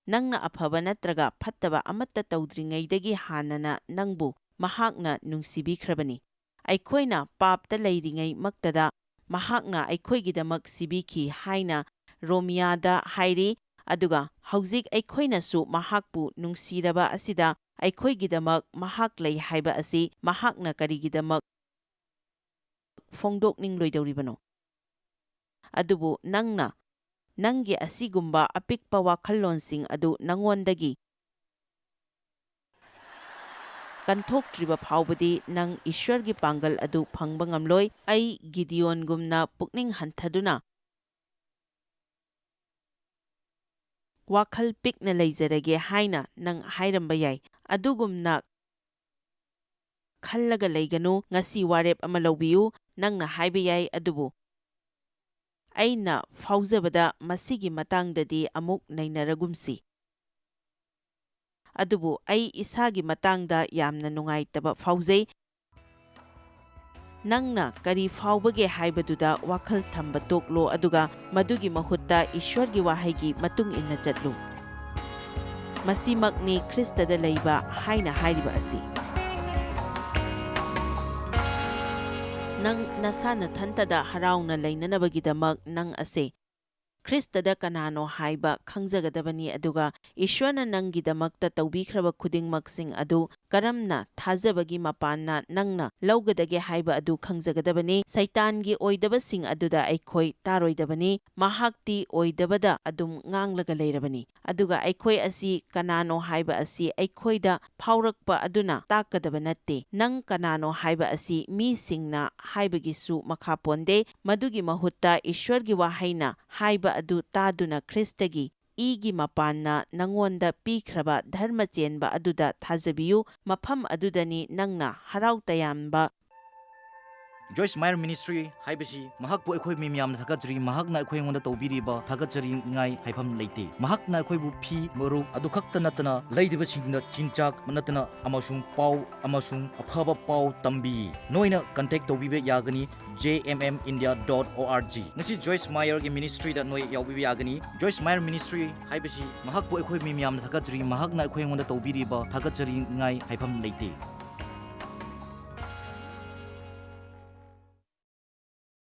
ꯅꯪꯅ ꯑꯐꯕ ꯅꯠꯇ꯭ꯔꯒ ꯐꯠꯇꯕ ꯑꯃꯠꯇ ꯇꯧꯗ꯭ꯔꯤꯉꯩꯗꯒꯤ ꯍꯥꯟꯅꯅ ꯅꯪꯕꯨ ꯃꯍꯥꯛꯅ ꯅꯨꯡꯁꯤꯕꯤꯈ꯭ꯔꯕꯅꯤ꯫ ꯑꯩꯈꯣꯏꯅ ꯄꯥꯞꯇ ꯂꯩꯔꯤꯉꯩ ꯃꯛꯇꯗ ꯃꯍꯥꯛꯅ ꯑꯩꯈꯣꯏꯒꯤꯗꯃꯛ ꯁꯤꯕꯤꯈꯤ ꯍꯥꯏꯅ ꯔꯣꯃꯤꯌꯥꯗ ꯍꯥꯏꯔꯤ, ꯑꯗꯨꯒ ꯍꯧꯖꯤꯛ ꯑꯩꯈꯣꯏꯅꯁꯨ ꯃꯍꯥꯛꯄꯨ ꯅꯨꯡꯁꯤꯔꯕ ꯑꯁꯤꯗ ꯑꯩꯈꯣꯏꯒꯤꯗꯃꯛ ꯃꯍꯥꯛ ꯂꯩ ꯍꯥꯏꯕ ꯑꯁꯤ ꯃꯍꯥꯛꯅ ꯀꯔꯤꯒꯤꯗꯃꯛ ꯐꯣꯡꯗꯣꯛꯅꯤꯡꯂꯣꯏꯗꯧꯔꯤꯕꯅꯣ? ꯑꯗꯨꯕꯨ ꯅꯪꯅ ꯅꯪꯒꯤ ꯑꯁꯤꯒꯨꯝꯕ ꯑꯄꯤꯛꯄ ꯋꯥꯈꯜꯂꯣꯟꯁꯤꯡ ꯑꯗꯨ ꯅꯉꯣꯟꯗꯒꯤ ꯀꯟꯊꯣꯛꯇ꯭ꯔꯤꯕ ꯐꯥꯎꯕꯗꯤ ꯅꯪ ꯏꯁ꯭ꯋꯔꯒꯤ ꯄꯥꯡꯒꯜ ꯑꯗꯨ ꯐꯪꯕ ꯉꯝꯂꯣꯏ꯫ "ꯑꯩ ꯒꯤꯗꯤꯌꯣꯟꯒꯨꯝꯅ ꯄꯨꯛꯅꯤꯡ ꯍꯟꯊꯗꯨꯅ ꯋꯥꯈꯜ ꯄꯤꯛꯅ ꯂꯩꯖꯔꯒꯦ" ꯍꯥꯏꯅ ꯅꯪ ꯍꯥꯏꯔꯝꯕ ꯌꯥꯏ꯫ ꯑꯗꯨꯒꯨꯝꯅ ꯈꯜꯂꯒ ꯂꯩꯒꯅꯨ꯫ ꯉꯁꯤ ꯋꯥꯔꯦꯞ ꯑꯃ ꯂꯧꯕꯤꯌꯨ꯫ ꯅꯪꯅ ꯍꯥꯏꯕ ꯌꯥꯏ, "ꯑꯗꯨꯕꯨ ꯑꯩꯅ ꯐꯥꯎꯖꯕꯗ ꯃꯁꯤꯒꯤ ꯃꯇꯥꯡꯗꯗꯤ ꯑꯃꯨꯛ ꯅꯩꯅꯔꯒꯨꯝꯁꯤ꯫ ꯑꯗꯨꯕꯨ ꯑꯩ ꯏꯁꯥꯒꯤ ꯃꯇꯥꯡꯗ ꯌꯥꯝꯅ ꯅꯨꯡꯉꯥꯏꯇꯕ ꯐꯥꯎꯖꯩ"꯫ ꯅꯪꯅ ꯀꯔꯤ ꯐꯥꯎꯕꯒꯦ ꯍꯥꯏꯕꯗꯨꯗ ꯋꯥꯈꯜ ꯊꯝꯕ ꯇꯣꯛꯂꯣ, ꯑꯗꯨꯒ ꯃꯗꯨꯒꯤ ꯃꯍꯨꯠꯇ ꯏꯁ꯭ꯋꯔꯒꯤ ꯋꯥꯍꯩꯒꯤ ꯃꯇꯨꯡ ꯏꯟꯅ ꯆꯠꯂꯨ꯫ ꯃꯁꯤꯃꯛꯅꯤ ꯈ꯭ꯔꯤꯁꯇꯗ ꯂꯩꯕ ꯍꯥꯏꯅ ꯍꯥꯏꯔꯤꯕ ꯑꯁꯤ꯫ ꯅꯪ ꯅꯁꯥ ꯅꯊꯟꯇꯗ ꯍꯔꯥꯎꯅ ꯂꯩꯅꯅꯕꯒꯤꯗꯃꯛ ꯅꯪ ꯑꯁꯦ ꯈ꯭ꯔꯤꯁꯇꯗ ꯀꯅꯥꯅꯣ ꯍꯥꯏꯕ ꯈꯪꯖꯒꯗꯕꯅꯤ, ꯑꯗꯨꯒ ꯏꯁ꯭ꯋꯔꯅ ꯅꯪꯒꯤꯗꯃꯛꯇ ꯇꯧꯕꯤꯈ꯭ꯔꯕ ꯈꯨꯗꯤꯡꯃꯛꯁꯤꯡ ꯑꯗꯨ ꯀꯔꯝꯅ ꯊꯥꯖꯕꯒꯤ ꯃꯄꯥꯟꯅ ꯅꯪꯅ ꯂꯧꯒꯗꯒꯦ ꯍꯥꯏꯕ ꯑꯗꯨ ꯈꯪꯖꯒꯗꯕꯅꯤ꯫ ꯁꯩꯇꯥꯟꯒꯤ ꯑꯣꯏꯗꯕꯁꯤꯡ ꯑꯗꯨꯗ ꯑꯩꯈꯣꯏ ꯇꯥꯔꯣꯏꯗꯕꯅꯤ꯫ ꯃꯍꯥꯛꯇꯤ ꯑꯣꯏꯗꯕꯗ ꯑꯗꯨꯝ ꯉꯥꯡꯂꯒ ꯂꯩꯔꯕꯅꯤ꯫ ꯑꯗꯨꯒ ꯑꯩꯈꯣꯏ ꯑꯁꯤ ꯀꯅꯥꯅꯣ ꯍꯥꯏꯕ ꯑꯁꯤ ꯑꯩꯈꯣꯏꯗ ꯐꯥꯎꯔꯛꯄ ꯑꯗꯨꯅ ꯇꯥꯛꯀꯗꯕ ꯅꯠꯇꯦ꯫ ꯅꯪ ꯀꯅꯥꯅꯣ ꯍꯥꯏꯕ ꯑꯁꯤ ꯃꯤꯁꯤꯡꯅ ꯍꯥꯏꯕꯒꯤꯁꯨ ꯃꯈꯥ ꯄꯣꯟꯗꯦ꯫ ꯃꯗꯨꯒꯤ ꯃꯍꯨꯠꯇ ꯏꯁ꯭ꯋꯔꯒꯤ ꯋꯥꯍꯩꯅ ꯍꯥꯏꯕ ꯑꯗꯨ ꯇꯥꯗꯨꯅ ꯈ꯭ꯔꯤꯁꯇꯒꯤ ꯏꯒꯤ ꯃꯄꯥꯟꯅ ꯅꯉꯣꯟꯗ ꯄꯤꯈ꯭ꯔꯕ ꯙꯔꯃ ꯆꯦꯟꯕ ꯑꯗꯨꯗ ꯊꯥꯖꯕꯤꯌꯨ꯫ ꯃꯐꯝ ꯑꯗꯨꯗꯅꯤ ꯅꯪꯅ ꯍꯔꯥꯎ ꯇꯌꯥꯝꯕ ꯖꯣꯏꯁ ꯃꯥꯌꯔ ꯃꯤꯅꯤꯁꯇ꯭ꯔꯤ ꯍꯥꯏꯕꯁꯤ ꯃꯍꯥꯛꯄꯨ ꯑꯩꯈꯣꯏ ꯃꯤ ꯃꯌꯥꯝꯅ ꯊꯥꯒꯠꯆꯔꯤ꯫ ꯃꯍꯥꯛꯅ ꯑꯩꯈꯣꯏ ꯑꯩꯉꯣꯟꯗ ꯇꯧꯕꯤꯔꯤꯕ ꯊꯥꯒꯠꯆꯔꯤꯉꯥꯏ ꯍꯥꯏꯐꯝ ꯂꯩꯇꯦ꯫ ꯃꯍꯥꯛꯅ ꯑꯩꯈꯣꯏꯕꯨ ꯐꯤ, ꯃꯔꯨꯞ ꯑꯗꯨ ꯈꯛꯇ ꯅꯠꯇꯅ ꯂꯩꯔꯤꯕꯁꯤꯡꯗ ꯆꯤꯟꯖꯥꯛ ꯅꯠꯇꯅ ꯑꯃꯁꯨꯡ ꯄꯥꯎ ꯑꯃꯁꯨꯡ ꯑꯐꯕ ꯄꯥꯎ ꯇꯝꯕꯤ꯫ ꯅꯣꯏꯅ ꯀꯟꯇꯦꯛ ꯇꯧꯕꯤꯕ ꯌꯥꯒꯅꯤ J M M India dot ꯑꯣ ꯑꯥꯔ ꯖꯤ꯫ ꯉꯁꯤ ꯖꯣꯏꯁ ꯃꯥꯌꯔꯒꯤ ꯃꯤꯅꯤꯁꯇ꯭ꯔꯤꯗ ꯅꯣꯏ ꯌꯥꯎꯕꯤꯕ ꯌꯥꯒꯅꯤ꯫ ꯖꯣꯏꯁ ꯃꯥꯌꯔ ꯃꯤꯅꯤꯁꯇ꯭ꯔꯤ ꯍꯥꯏꯕꯁꯤ ꯃꯍꯥꯛꯄꯨ ꯑꯩꯈꯣꯏ ꯃꯤ ꯃꯌꯥꯝꯅ ꯊꯥꯒꯠꯆꯔꯤ꯫ ꯃꯍꯥꯛꯅ ꯑꯩꯈꯣꯏ ꯑꯩꯉꯣꯟꯗ ꯇꯧꯕꯤꯔꯤꯕ ꯊꯥꯒꯠꯆꯔꯤꯉꯥꯏ ꯍꯥꯏꯐꯝ ꯂꯩꯇꯦ꯫